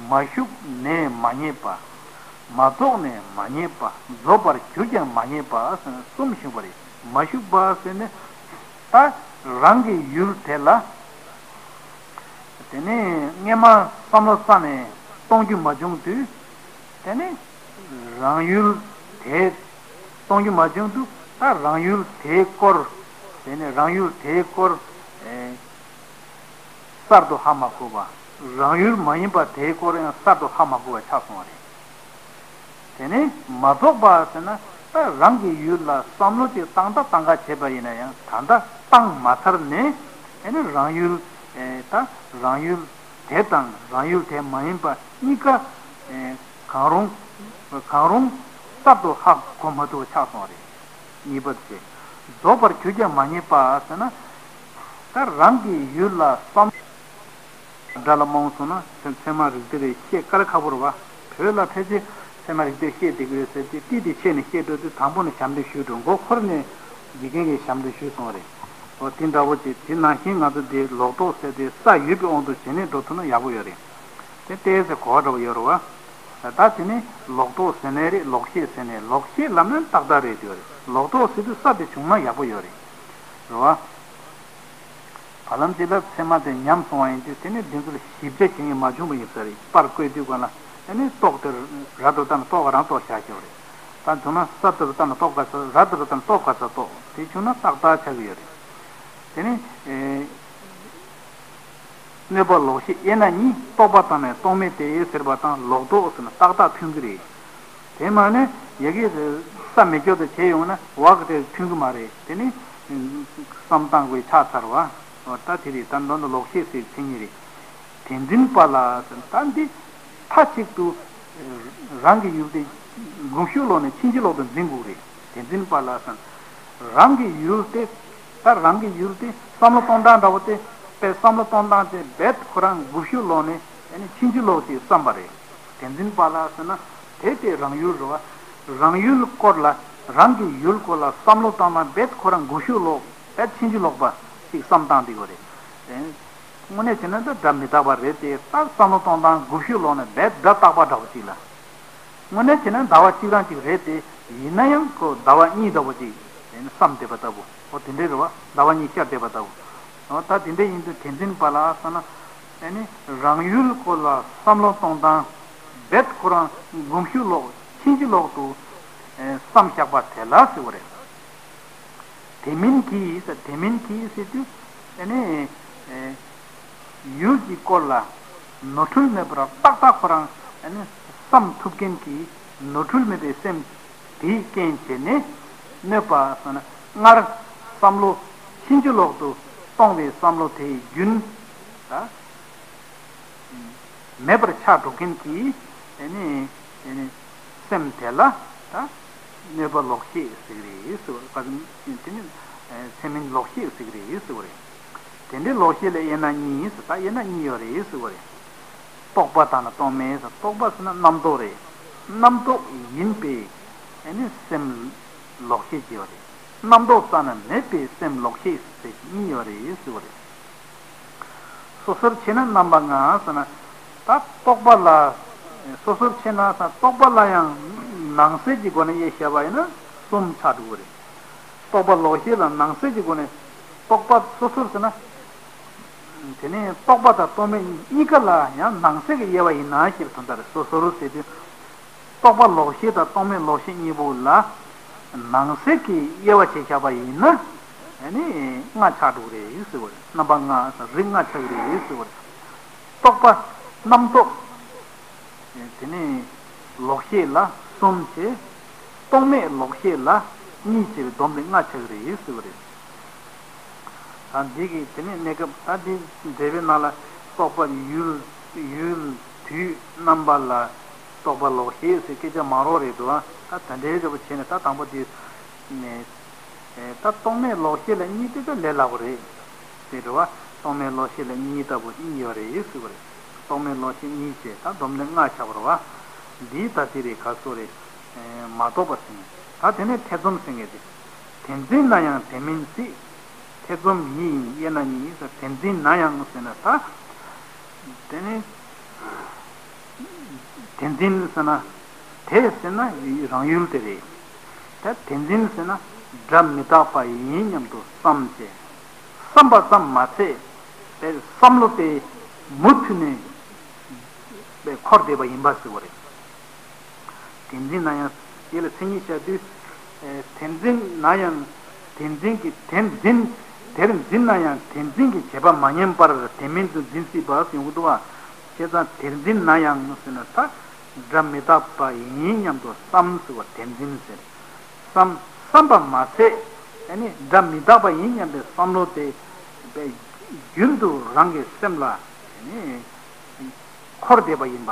མ་ཞུགས་ནས་མ་རྙེད་པ། མ་རྫོགས་ནས་མ་རྙེད་པ། རྫོགས་པར་གྱུར་ཀྱང་མ་རྙེད་པ་ཟེར་ན་གསུམ་བྱུང་བ་རེད། མ་ཞུགས་པ་ཟེར་ནས་ད་རང་གི་ཡུལ་དེ་ལ། དེ་ནས་སྔས་མ་བསམ་བློ་རྩ་ནས་གཏོང་རྒྱུ་མ་བྱུང་དུས། དེ་ནས་རང་ཡུལ་དེ་གཏོང་རྒྱུ་མ་བྱུང་དུས་ད་རང་ཡུལ་དེའི་སྐོར། དེ་ནས་རང་ཡུལ་དེའི་སྐོར་ཨེ་གསར་དུ་ཧ་མ་གོ་བ། རང་ཡུལ་མ་ཡིན་པ་དེའི་སྐོར་ཡང་གསར་དུ་ཧ་མ་གོ་བ་ཆགས་སོང་བ་རེད། དེ་ནས་མ་རྫོགས་པ་ཟེར་ན་ད་རང་གི་ཡུལ་ལ་བསམ་བློ་ཅིག་བཏང་ད་བཏང་ག་བྱས་པ་ཡིན་ན་ཡང་ད་ལྟ་བཏང་མ་ཚར་ནས་ཨེ་ནི་རང་ཡུལ་ཨེ་ད་རང་ཡུལ་དེ་དང་རང་ཡུལ་དེ་མ་ཡིན་པ་གཉིས་ཀ་ཨེ་གང་རུང་གང་རུང་གསར་དུ་ཧ་གོ་མ་ཐུབ་པ་ཆགས་སོང་བ་རེད། གཉིས་པ་དེ། རྫོགས་པར་གྱུར་ཀྱང་མ་རྙེད་པ་ཟེར་ན། ད་རང་གི་ཡུལ་ལ་བསམ། སྒྲ་ལ་རྨོངས་སོང་ན་ཚད་ཚད་མ་རིགས་གཏེར་ཤེས་དཀའ་ལས་ཁག་པོ་རེད་བ། བོད་ལ་ཕལ་ཆེར་ཚད་མ་རིགས་གཏེར་ཤེས་བསྡད་ཀྱི་ཡོད་ཟེར་དུས་ཏིག་ཏིག་ཆད་ནས་ཤེས་འགྲོ་དུས་དང་པོ་ནས་ཞབས་འདེགས་ཞུས་འགྲོ། མགོ་འཁོར་ནས་དགེ་རྒན་གྱིས་ཞབས་འདེགས་ཞུས་སོང་བ་རེད། འོ་དེ་འདྲ་བོ་ཅིག་དེ་ནང་བཞིན་ང་ཚོ་འདི་ལོག་རྟོག་ཟེར་དེ་ས་ཡོད་པའི་དབང་དུ་བྱས་ནས་འགྲོ་ཐུབ་ན་ཡག་པོ་ཡོད་རེད། དེ་ཏོག་ཙམ་གོ་བ་འདྲ་བོ་ཡོད་རེད་བ། ད་དེ་ནི་ལོག་རྟོག་ཟེར་ནའི་རེད། ལོག་ཤེས་ཟེར་ནའི། ལོག་ཤེས་ལབ་ན་ཏག་ཏག་རེད་དེ་རེད། ལོག་རྟོག་ཟེར་དུས་ས་དེ་བྱུང་ན་ཡག་པོ་ཡོད་རེད། རེད་བ། བར་ལམ་གཅིག་ལ་ཚེར་མ་དེ་ཉམས་སོང་བ་ཡིན་དུས་དེ་ནི་འདི་ཚོ་ལ་ཞིབ་ཆ་བྱེད་ཡུལ་མ་བྱུང་བ་ཡིན་ས་རེད། པར་བརྐོས་དུས་གང་ལ་དེ་ནི་ཏོག་དེ་ར་དུ་བཏང་ན་ཏོག་ག་རང་ཏོག་བཞག་ཤོག་རེད། ད་མཚོན་ན་ས་དུ་བཏང་ན་ཏོག་ག་ས་ར་དུ་བཏང་ན་ཏོག་ག་ས་ཏོག་དེ་བྱུང་ན་ཏག་ཏག་ཆགས་ཀྱི་ཡོད་རེད། དེ་ནི་ཨེ། གནོད་པ་ལོག་ཤེས་དབྱེ་ན་གཉིས། རྟོག་པ་དང་ནི་རྟོག་མེད་དེ་ཟེར་བ་དང་ལོག་རྟོག་ཟེར་ན་ཏག་ཏག་མཐུན་གྱི་རེད། དེ་མ་ནི་ཡ་གི་ས་མེད་སྐྱོ་དུ་བྱས་ཡོང་ན་བག་དེ་མཐུན་གྱི་མ་རེད། དེ་ནི་བསམ་སྟངས་ཀྱི་ཆགས་ཚར་བ། འོ་ད་དེ་རེད། ད་མདོར་ན་ལོག་ཤེས་ཟེར་མཚན་ཉིད་རེད། དེ་འཛིན་པ་ལ་ཟེར་ན་ད་འདི་མཐའ་གཅིག་ཏུ་རང་གི་ཡུལ་དེ་འགུག་ཤུགས་ལོག་ནས་ཕྱིན་ཅི་ལོག་ཏུ་འཛིན་དགོས་རེད། དེ་འཛིན་པ་ལ་ཟེར་ན་རང་གི་ཡུལ་དེ། ད་རང་གི་ཡུལ་དེ་བསམ་བློ་གཏོང་སྟངས་འདྲ་བོ་དེ་དཔེ་བསམ་བློ་གཏོང་སྟངས་དེ་རྦད་ཁོ་རང་འགུག་ཤུགས་ལོག་ནས་ཨ་ནི་ཕྱིན་ཅི་ལོག་ཅིག་བསམ་པ་རེད། དེ་འཛིན་པ་ལ་ཟེར་ན་དེ་དེ་རང་ཡུལ་རེད་བ། རང་ཡུལ་སྐོར་ལ་རང་གི་ཡུལ་སྐོར་ལ་བསམ་བློ་བཏང་ན་རྦད་ཁོ་རང་འགུག་ཤུགས་ལོག་རྦད་ཕྱིན་ཅི་ལོག་པ་ཅིག་བསམ་སྟངས་དེ་གོ་རེད། དེ་དངོས་གནས་བྱས་ན་ད་སྒྲ་མི་རྟག་པ་རེད་དེ། ད་བསམ་བློ་གཏོང་སྟངས་འགུག་ཤུགས་ལོག་ནས་རྦད་སྒྲ་རྟག་པ་འདྲ་བོ་ཅིག་ལ། དངོས་གནས་བྱས་ན་ཟླ་བ་གཅིག་རང་གཅིག་རེད་དེ། ཡིན་ན་ཡང་ཁོ་ཟླ་བ་གཉིས་ལྟ་བུ་ཅིག་བསམ་བསྡད་པ་ལྟ་བུ། འོ་དེ་འདྲའི་རེད་བ། ཟླ་བ་གཉིས་ཤར་བསྡད་པ་ལྟ་བུ། འོ་ད་དེ་འདྲ་ཡིན་དུས་དེ་འཛིན་པ་ལ་ཟེར་ན། ཨ་ནི་རང་ཡུལ་སྐོར་ལ་བསམ་བློ་གཏོང་སྟངས་རྦད་ཁོ་རང་འགུག་ཤུགས་ལོག་ཕྱིན་ཅི་ལོག་ཏུ་བསམ་བཞག་པ་དེ་ལ་ཟེར་བ་རེད། དེ་མིན་གྱིས་ཟེར། དེ་མིན་གྱིས་ཟེར་དུས་ཨ་ནི་ཨེ་ཡུལ་གྱི་སྐོར་ལ་ནོར་འཁྲུལ་མེད་པར་ཏག་ཏག་ཁོ་རང་ཨ་ནི་བསམ་ཐུབ་མཁན་གྱི་ནོར་འཁྲུལ་མེད་པའི་སེམས་དེའི་རྐྱེན་བྱས་ནས་གནོད་པ་ཟེར་ན་སྔར་བསམ་བློ་ཕྱིན་ཅི་ལོག་ཏུ་གཏོང་བའི་བསམ་བློ་དེའི་རྒྱུན་ད། མེད་པར་ཆགས་འགྲོ་མཁན་གྱི་ཨེ་ནི་ཨེ་ནི་སེམས་དེ་ལ་ད་གནོད་པ་ལོག་ཤེས་ཟེར་གྱི་རེད་ཟེར་བ་རེད། དེ་ནི་ཚད་མིན་ལོག་ཤེས་ཟེར་གྱི་རེད་ཟེར་བ་རེད། དེ་འདྲའི་ལོག་ཤེས་ལ་དབྱེ་ན་གཉིས་ཟེར། ད་དབྱེ་ན་གཉིས་ཡོད་རེད་ཟེར་བ་རེད། རྟོག་པ་དང་ནི་རྟོག་མེད་ཟེར། རྟོག་པ་ཟེར་ན་རྣམ་རྟོག་རེད། རྣམ་རྟོག་ཡིན་པའི་ཨེ་ནི་སེམས་ལོག་ཤེས་ཀྱི་ཡོད་རེད། རྣམ་རྟོག་རྩ་ནས་མེད་པའི་སེམས་ལོག་ཤེས་ཟེར་གྱི་གཉིས་ཡོད་རེད་ཟེར་བ་རེད། སོ་སོར་ཕྱེ་ན་རྣམ་པ་ལྔ་ཟེར་ན། ད་རྟོག་པ་ལ། སོ་སོར་ཕྱེ་ན་ཟེར་ན་རྟོག་པ་ལ་ཡང་ནང་གསེས་ཀྱི་སྒོ་ནས་དབྱེ་བཞག་པ་ཡིན་ན་གསུམ་ཆགས་འགྲོ་གི་རེད། རྟོག་པ་ལོག་ཤེས་ལ་ནང་གསེས་ཀྱི་སྒོ་ནས། རྟོག་པ་སོ་སོར་ཟེར་ན། དེ་ནས་རྟོག་པ་དང་རྟོག་མེད་གཉིས་ཀ་ལ་ཡང་ནང་གསེས་ཀྱི་དབྱེ་བ་ཡིན་ན་ཞེས་དོན་དག་རེད། སོ་སོར་ཟེར་དུས། རྟོག་པ་ལོག་ཤེས་དང་རྟོག་མེད་ལོག་ཤེས་གཉིས་པོ་ལ་ནང་གསེས་ཀྱི་དབྱེ་བ་ཕྱེ་བཞག་པ་ཡིན་ན་ཨ་ནི་ལྔ་ཆགས་འགྲོ་གི་རེད་ཟེར་བ་རེད། རྣམ་པ་ལྔ་ཟེར་རིགས་ལྔ་ཆགས་ཀྱི་རེད་ཟེར་བ་རེད། རྟོག་པ་རྣམ་རྟོག་དེ་ནས་ལོག་ཤེས་ལ་གསུམ་བྱས། རྟོག་མེད་ལོག་ཤེས་ལ་གཉིས་བྱས་པའི་བསྡོམས་ཏེ་ལྔ་ཆགས་ཀྱི་རེད་ཟེར་བ་རེད། ད་འདི་གི་དེ་ནས་གནས་སྐབས་ད་འདི་འགྲེལ་པའི་ནང་ལ་རྟོག་པ་ཡུལ་ཡུལ་དུས་རྣམ་པ་ལ་རྟོག་པ་ལོག་ཤེས་ཟེར་སྐད་ཆ་མང་རོགས་རེད་འདུག་ཨ། ད་ད་འདྲའི་འདྲ་པོ་བྱས་ནས་ད་དང་པོ་དེ་ནས་ད་རྟོག་མེད་ལོག་ཤེས་ལ་གཉིས་དེ་ད་ལས་སླ་པོ་རེད་ཟེར་འགྲོ་བ། རྟོག་མེད་ལོག་ཤེས་ལ་གཉིས་ལྟ་བུ་གཉིས་ཡོད་རེད་ཟེར་བ་རེད། རྟོག་མེད་ལོག་ཤེས་གཉིས་བྱས་ད་བསྡོམས་ནས་ལྔ་ཆགས་པ་རེད་བ། འདིའི་ད་དེ་རེད་ག་སོ་རེད། མ་རྟོགས་པ་ཟེར་ནས། ད་དེ་ནས་ཐེ་ཚོམ་ཟེར་མཁན་དེ། དེ་འཛིན་ན་ཡང་དེ་མིན་སྲིད། ཐེ་ཚོམ་ཉིད་ཡིན་དབྱེ་ན་གཉིས་ཟེར། དེ་འཛིན་ན་ཡང་ཟེར་ན་ད། དེ་ནི། དེ་འཛིན་ཟེར་ན། དེ་ཟེར་ན་རང་ཡུལ་དེ་རེད། ད་དེ་འཛིན་ཟེར་ན་སྒྲ་མི་རྟག་པ་ཡིན་སྙམ་དུ་བསམ་བྱས། བསམ་པ་ཙམ་མ་ཚད་པའི་བསམ་བློ་དེ་མུ་མཐུད་ནས་པའི་འཁོར་བསྡད་པ་ཡིན་པ་ཟེར་བ་རེད། དེ་འཛིན་ན་ཡང་། དེ་ལ་མཚན་ཉིད་བཤད་དུས། ཨེ། དེ་འཛིན་ན་ཡང་། དེ་འཛིན་གྱི་དེ་འཛིན། དེར་འཛིན་ན་ཡང་དེ་འཛིན་གྱི་བྱེད་པ་མ་ཉམས་པར་དེ་མིན་དུ་འཛིན་སྲིད་པ་ཡོང་གི་འདུག་བ། བྱས་ཙང་དེར་འཛིན་ན་ཡང་ཟེར་ན་ད། སྒྲ་མི་རྟག་པ་ཡིན་སྙམ་དུ་བསམ་ཟེར་བ་དེར་འཛིན་ཟེར། བསམ་བསམ་པ་མ་ཚད། ཨ་ནི་སྒྲ་མི་རྟག་པ་ཡིན་སྙམ་པའི་བསམ་བློ་དེ། རྒྱུན་དུ་རང་གི་སེམས་ལ། ཨ་ནི། འཁོར་བསྡད་པ་ཡིན་པ།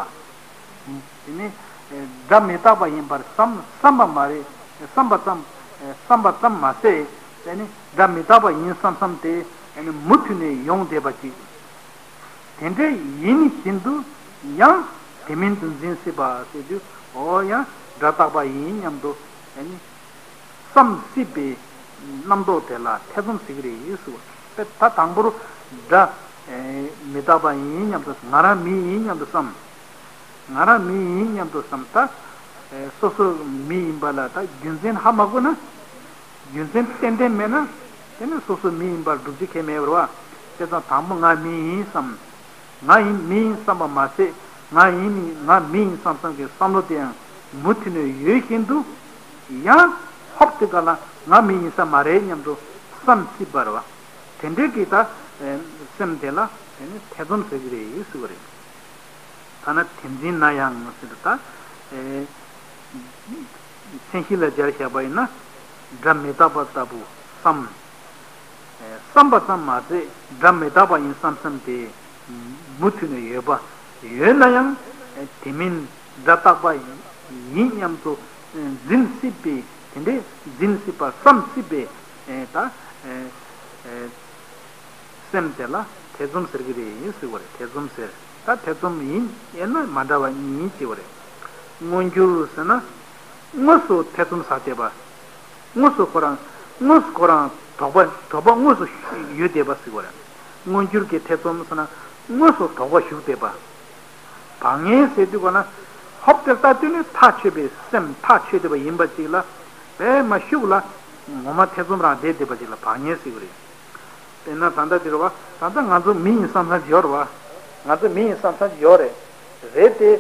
དེ་ནི་སྒྲ་མི་རྟག་པ་ཡིན་པར་བསམ་བསམ་པ་མ་རེད། བསམ་པ་ཙམ་བསམ་པ་ཙམ་མ་ཟད། དེ་ནི་སྒྲ་མི་རྟག་པ་ཡིན་བསམ་བསམ་སྟེ་དེ་ནི་མུ་མཐུད་ནས་ཡོང་བསྡད་པ་ཅིག་དེ་འདྲ་ཡིན་བཞིན་དུ་ཡང་དེ་མིན་དུ་འཛིན་སྲིད་པ་ཟེར་དུས། འོ་ཡང་སྒྲ་རྟག་པ་ཡིན་སྙམ་དུ་དེ་ནི། བསམ་སྲིད་པའི་རྣམ་རྟོག་དེ་ལ་ཐེ་ཚོམ་ཟེར་གྱི་རེད་ཟེར་བ། ད་དང་པོར་སྒྲ་མི་རྟག་པ་ཡིན་སྙམ་དུ། ང་རང་མི་ཡིན་སྙམ་དུ་བསམ། ང་རང་མི་ཡིན་སྙམ་དུ་བསམ། ད་སོ་སོ་མི་ཡིན་པ་ལ་ད་རྒྱུ་མཚན་ཧ་མ་གོ་ན། རྒྱུ་མཚན་ཏན་ཏན་མེད་ན། དེ་ནི་སོ་སོ་མི་ཡིན་པར་སྒྲུབ་བྱེད་གང་ཡང་མེད་པ་རེད་བ། བྱས་ཙང་དང་པོ་ང་མི་ཡིན་བསམ། ང་ཡིན་མི་ཡིན་བསམ་པ་མ་ཟད། ང་ཡིན་ནི་ང་མི་ཡིན་བསམ་བསམ་གྱི་བསམ་བློ་དེ་ཡང་མུ་མཐུད་ནས་ཡོད་བཞིན་དུ། ཡང་ཧོབ་དེ་ག་ལ་ང་མི་ཡིན་ས་མ་རེད་སྙམ་དུ་བསམ་སྲིད་པ་རེད་བ། དེ་འདྲའི་གི་ད་སེམས་དེ་ལ་དེ་ནི་ཐེ་ཚོམ་ཟེར་གྱི་རེད་ཟེར་བ་རེད། ཐ་ན་དེ་འཛིན་ན་ཡང་ཟེར་ད། མཚན་གཞི་ལ་སྦྱར་བཞག་པ་ཡིན་ན། སྒྲ་མི་རྟག་པ་ལྟ་བུ་བསམ། བསམ་པ་ཙམ་མ་ཟད་སྒྲ་མི་རྟག་པ་ཡིན་བསམ་བསམ་དེ་མུ་མཐུད་ནས་ཡོད་པ། ཡོད་ན་ཡང་དེ་མིན་སྒྲ་རྟག་པ་ཡིན་སྙམ་དུ་འཛིན་སྲིད་པའི་དེ་འདྲའི་འཛིན་སྲིད་པ་བསམ་སྲིད་པའི་ད། སེམས་དེ་ལ་ཐེ་ཚོམ་ཟེར་གྱི་རེད་ཟེར་བ་རེད། ཐེ་ཚོམ་ཟེར། ད་ཐེ་ཚོམ་ཡིན་ཡིན་ན་མ་འདྲ་བ་གཉིས་ཡིན་ཅེས་པ་རེད། མངོན་གྱུར་ཟེར་ན། དངོས་སུ་ཐེ་ཚོམ་ཟ་བསྡད་པ། དངོས་སུ་ཁོ་རང་། དངོས་སུ་ཁོ་རང་དོགས་པ་དོགས་པ་དངོས་སུ་ཡོད་བསྡད་པ་ཟེར་བ་རེད། མངོན་གྱུར་གྱི་ཐེ་ཚོམ་ཟེར་ན། དངོས་སུ་དོགས་པ་ཞུགས་བསྡད་པ། བག་ངན་ཟེར་དུས་ག་ན། ཧོབ་དེ་ལྟ་དུས་ནི་ཐག་ཆོད་པའི་སེམས་ཐག་ཆོད་བསྡད་པ་ཡིན་པ་ཅིག་ལ། དཔེ་མ་ཤུགས་ལ། ངོ་མ་ཐེ་ཚོམ་རང་བསྡད་བསྡད་པ་ཅིག་ལ་བག་ངན་ཟེར་གྱི་རེད། དཔེར་ན་ད་ལྟ་འདིར་བ། ད་ལྟ་ང་ཚོ་མི་ཡིན་བསམ་བསམ་ཅིག་ཡོད་རེད་བ། ང་ཚོ་མི་ཡིན་བསམ་བསམ་ཅིག་ཡོད་རེད། རེད་དེ།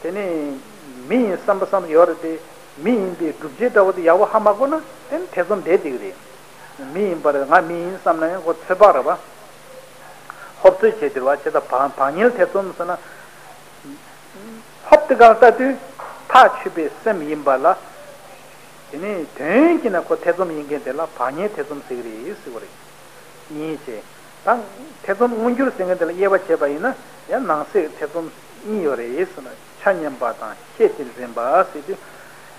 དེ་ནི་མི་ཡིན་བསམ་པ་བསམ་ཡོད་རེད་དེ། མི་ཡིན་པའི་སྒྲུབ་བྱེད་འདྲ་བོ་དེ་ཡག་པོ་ཧ་མ་གོ་ན་དེ་ནི་ཐེ་ཚོམ་བསྡད་བསྡད་ཀྱི་རེད། མི་ཡིན་པར་ང་མི་ཡིན་བསམ་ན་ཡང་ཁོ་ཚོད་དཔག་རེད་བ། ཧོབ་ཚོད་བྱས་དེ་རེད་བ། བྱས་ཙང་བག་བག་ཉལ་ཐེ་ཚོམ་ཟེར་ན། ཧོབ་དེ་ག་ལ་ལྟ་དུས་ཐག་ཆོད་པའི་སེམས་ཡིན་པ་ལ། དེ་ནི་དོན་གྱིས་ན་ཁོ་ཐེ་ཚོམ་ཡིན་མཁན་དེ་ལ་བག་ཉལ་ཐེ་ཚོམ་ཟེར་གྱི་རེད་ཟེར་བ་རེད། གཉིས་བྱས། ད་ཐེ་ཚོམ་མངོན་གྱུར་ཟེར་མཁན་དེ་ལ་དབྱེ་བ་བྱས་པ་ཡིན་ན་ཡང་ནང་གསེས་ཐེ་ཚོམ་གཉིས་ཡོད་རེད་ཟེར་ན། ཆ་མཉམ་པ་དང་ཤེས་བྱེད་འཛིན་པ་ཟེར་དུས།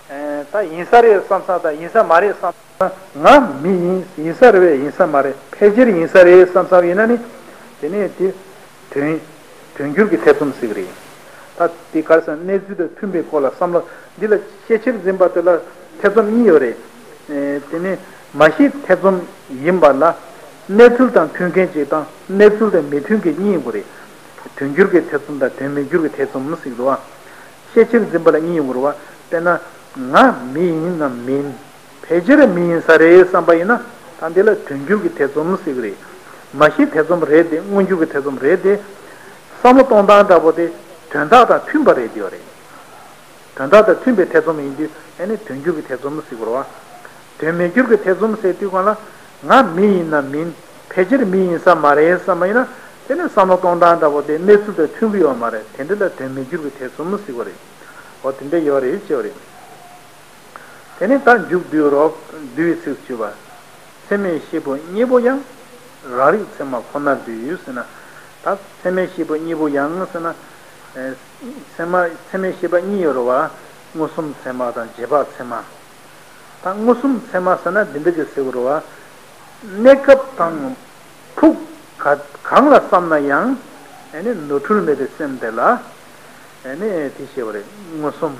ད་ཡིན་ས་རེད་བསམ་ས་དང་ཡིན་ས་མ་རེད་བསམ། ང་མི་ཡིན། ཡིན་ས་རེད་པས་ཡིན་ས་མ་རེད། ཕལ་ཆེར་ཡིན་ས་རེད་བསམ་བསམ་ཡིན་ན་ནི། དེ་ནས་དེ་དོན་དོན་འགྱུར་གྱི་ཐེ་ཚོམ་ཟེར་གྱི་རེད། ད་དེ་ག་རེ་ཟེར་ན་གནས་ཚུལ་དང་མཐུན་པའི་སྐོར་ལ་བསམ་བློ་འདི་ལ་ཤེས་བྱེད་འཛིན་པ་དེ་ལ་ཐེ་ཚོམ་གཉིས་ཡོད་རེད། དེ་ནས་མ་གཞི་ཐེ་ཚོམ་ཡིན་པ་ལ་གནས་ཚུལ་དང་མཐུན་མཁན་གཅིག་དང་གནས་ཚུལ་དང་མི་མཐུན་མཁན་གཉིས་ཡོད་རེད། དོན་འགྱུར་གྱི་ཐེ་ཚོམ་དང་དོན་མི་འགྱུར་གྱི་ཐེ་ཚོམ་ཟེར་གྱི་འདུག་བ། ཤེས་བྱེད་འཛིན་པ་ལ་གཉིས་ཡོང་གི་རེད་བ། དཔེར་ན། ང་མི་ཡིན་ནམ་མིན། ཕལ་ཆེར་མི་ཡིན་ས་རེད་བསམ་པ་ཡིན་ན། ད་འདི་ལ་དོན་འགྱུར་གྱི་ཐེ་ཚོམ་ཟེར་གྱི་རེད། མ་གཞི་ཐེ་ཚོམ་རེད་དེ། མངོན་གྱུར་གྱི་ཐེ་ཚོམ་རེད་དེ། བསམ་བློ་གཏོང་སྟངས་འདྲ་པོ་དེ་དོན་དག་དང་མཐུན་པ་རེད་དེ་ཡོད་རེད། དོན་དག་དང་མཐུན་པའི་ཐེ་ཚོམ་ཡིན་དུས་ཨ་ནི་དོན་འགྱུར་གྱི་ཐེ་ཚོམ་ཟེར་གྱི་རེད་བ། དོན་མི་འགྱུར་གྱི་ཐེ་ཚོམ་ཟེར་དུས་སྒང་ལ། ང་མི་ཡིན་ནམ་མིན། ཕལ་ཆེར་མི་ཡིན་ས་མ་རེད་བསམ་པ་ཡིན་ན། དེ་ནི་བསམ་བློ་གཏོང་སྟངས་འདྲ་པོ་དེ་གནས་ཚུལ་དང་མཐུན་གྱི་ཡོད་མ་རེད། དེ་འདྲ་ལ་དོན་མི་འགྱུར་གྱི་ཐེ་ཚོམ་ཟེར་གྱི་རེད། འོ་དེ་འདྲ་ཡོད་རེད་ཅེས་པ་རེད། དེ་ནི་ད་མཇུག་བསྡུས་རོགས། བསྡུས་ཚིག་བཅུ་པ། ཚད་མས་ཤེས་པ་གཉིས་པོ་ཡང་། རང་རིག་ཚད་མ་ཁོ་ནར་འདུས་ཟེར་ན། ད་ཚད་མས་ཤེས་པ་གཉིས་པོ་ཡང་ཟེར་ན། ཚད་མ་ཚད་མས་ཤེས་པ་གཉིས་ཡོད་རེད་བ། མངོན་སུམ་ཚད་མ་དང་རྗེས་དཔག་ཚད་མ། ད་མངོན་སུམ་ཚད་མ་ཟེར་ན་འདི་འདྲ་ཅིག་ཟེར་དགོས་རེད་བ། གནས་སྐབས་དང་ཕུགས་ག་གང་ལ་བསམ་ན་ཡང་ཨ་ནི་ནོར་འཁྲུལ་མེད་པའི་སེམས་དེ་ལ་ཨ་ནི་དེ་ཞེས་པ་རེད། མངོན་སུམ།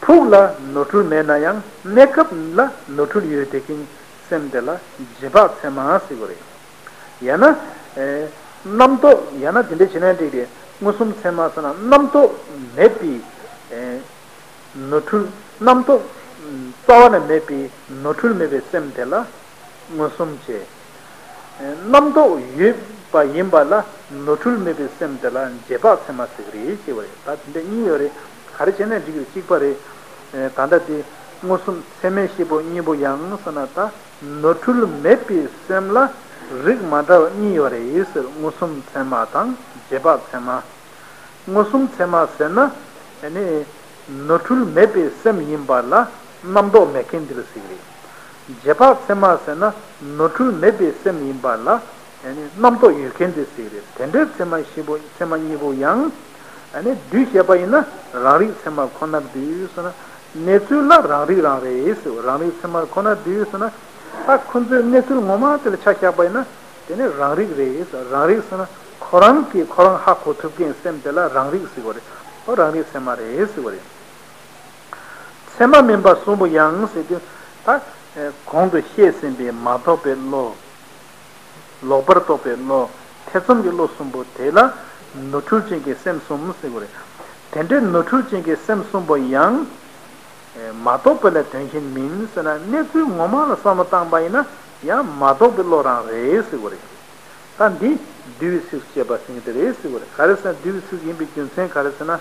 ཕུགས་ལ་ནོར་འཁྲུལ་མེད་ན་ཡང་གནས་སྐབས་ལ་ནོར་འཁྲུལ་ཡོད་བསྡད་མཁན་སེམས་དེ་ལ་རྗེས་དཔག་ཚད་མ་ཟེར་དགོས་རེད། ཡང་ན། ཨེ། རྣམ་རྟོག་ཡང་ན་དེ་འདྲ་བྱས་ན་འགྲིག་རེད། མངོན་སུམ་ཚད་མ་ཟེར་ན་རྣམ་རྟོག་མེད་པའི། ཨེ། ནོར་འཁྲུལ། རྣམ་རྟོག་རྩ་བ་ནས་མེད་པའི་ནོར་འཁྲུལ་མེད་པའི་སེམས་དེ་ལ་མངོན་སུམ་བྱས། ཨེ། རྣམ་རྟོག་ཡོད་པ་ཡིན་པ་ལ་ནོར་འཁྲུལ་མེད་པའི་སེམས་དེ་ལ་རྗེས་དཔག་ཚད་མ་ཟེར་གྱི་རེད་ཅེས་པ་རེད། ད་དེ་འདྲ་གཉིས་ཡོད་རེད། ག་རེ་བྱས་ན་འགྲིག་རེད། གཅིག་པ་རེད། ཨེ། ད་ལྟ་དེ་མངོན་སུམ་ཚད་མས་ཤེས་པ་གཉིས་པོ་ཡང་ཟེར་ན་ད། ནོར་འཁྲུལ་མེད་པའི་སེམས་ལ་རིགས་མ་འདྲ་བ་གཉིས་ཡོད་རེད་ཟེར། མངོན་སུམ་ཚད་མ་དང་རྗེས་དཔག་ཚད་མ། མངོན་སུམ་ཚད་མ་ཟེར་ན་ནི་ནོར་འཁྲུལ་མེད་པའི་སེམས་ཡིན་པ་ལ་རྣམ་རྟོག་མེད་མཁན་འདི་ལ་ཟེར་གྱི་རེད། རྗེས་དཔག་ཚད་མ་ཟེར་ན་ནོར་འཁྲུལ་མེད་པའི་སེམས་ཡིན་པ་ལ་རྣམ་རྟོག་ཡོད་མཁན་འདི་ཟེར་གྱི་རེད། དེ་འདྲའི་ཚད་མ་བཞི་པོ་ཚད་མ་གཉིས་པོ་ཡང་འདུས་བྱས་པ་ཡིན་ན་རང་རིག་ཚད་མ་ཁོ་ནར་འདུས་ཟེར་ན། གནས་ཚུལ་ལ་རང་རིག་རང་རེད་ཟེར། རང་རིག་ཚད་མ་ཁོ་ན་འདུས་ཟེར་ན། ད་ཁོ་ཚོའི་གནས་ཚུལ་ངོ་མ་དེ་ལ་ཆ་བཞག་པ་ཡིན་ན་དེ་ནི་རང་རིག་རེད་ཟེར། རང་རིག་ཟེར་ན་ཁོ་རང་གིས་ཁོ་རང་ཧ་གོ་ཐུབ་མཁན་སེམས་དེ་ལ་རང་རིག་ཟེར་བ་རེད། ཨོ་རང་རིག་ཚད་མ་རེད་ཟེར་བ་རེད། ཚད་མ་མིན་པ་གསུམ་པོ་ཡང་ཟེར་དུས་ད་གོང་དུ་བཤད་ཟིན་པའི་མ་རྟོགས་པའི་བློ། ལོག་པར་རྟོག་པའི་བློ། ཐེ་ཚོམ་གྱི་བློ་གསུམ་པོ་དེ་ལ་ནོར་འཁྲུལ་ཅན་གྱི་སེམས་གསུམ་ཟེར་དགོས་རེད། དེ་འདྲའི་ནོར་འཁྲུལ་ཅན་གྱི་སེམས་གསུམ་པོ་ཡང་། མ་རྟོགས་པ་ལས་དོན་གཞན་མིན་ཟེར་ན་གནས་ཚུལ་ངོ་མ་ལ་བསམ་བློ་བཏང་པ་ཡིན་ན་ ཡང་མ་རྟོགས་པའི་བློ་རང་རེད་ཟེར་བ་རེད། ད་འདི་འདུལ་བའི་ཚིགས་སུ་བཅད་པ་ཟེར་གྱི་དེ་རེད་ཟེར་བ་རེད། ག་རེ་ཟེར་ན་འདུལ་བའི་ཚིགས་ཡིན་པའི་རྒྱུ་མཚན་ག་རེ་ཟེར་ན།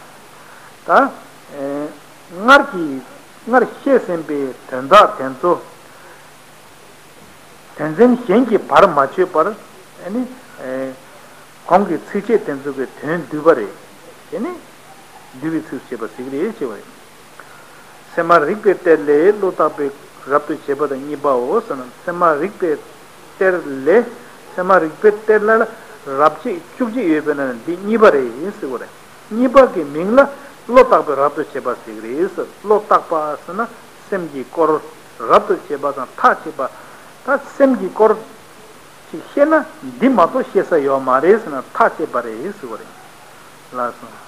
ད་ཨེ་སྔར་གྱི་སྔར་བཤད་ཟིན་པའི་དོན་དག་དེ་ཚོ་དོན་ཚན་གཞན་གྱིས་བར་མ་ཆོད་པར་ཨ་ནི་ཨེ་གོང་གི་ཚིགས་བཅད་དེ་ཚོ་གི་དོན་བསྡུས་པ་རེད། དེ་ནི་འདུལ་བའི་ཚིགས་སུ་བཅད་པ་ཟེར་གྱི་རེད་ཅེས་པ་རེད། སེམས་མ་རིག་པའི་གཏེར་ལས་བློ་བརྟག་པའི་རབ་ཏུ་བྱེད་པ་དང་གཉིས་པའོ་ཟེར་ན། སེམས་མ་རིག་པའི་གཏེར་ལས། སེམས་མ་རིག་པའི་གཏེར་ལ་རབ་བྱེད་བཅུ་གཅིག་ཡོད་པས་ན་འདི་གཉིས་པ་རེད་ཟེར་བ་རེད། གཉིས་པ་གི་མིང་ལ་བློ་བརྟག་པའི་རབ་ཏུ་བྱེད་པ་ཟེར་གྱི་རེད་ཟེར། བློ་བརྟག་པ་ཟེར་ན་སེམས་ཀྱི་སྐོར་རབ་ཏུ་བྱེད་པ་དང་ཐག་བཅད་པ། ད་སེམས་ཀྱི་སྐོར་ཅིག་ཤེས་ན་འདི་མ་གཏོགས་ཤེས་ས་ཡོད་མ་རེད་ཟེར་ན་ཐག་བཅད་པ་རེད་ཟེར་བ་རེད། ལགས་སོ།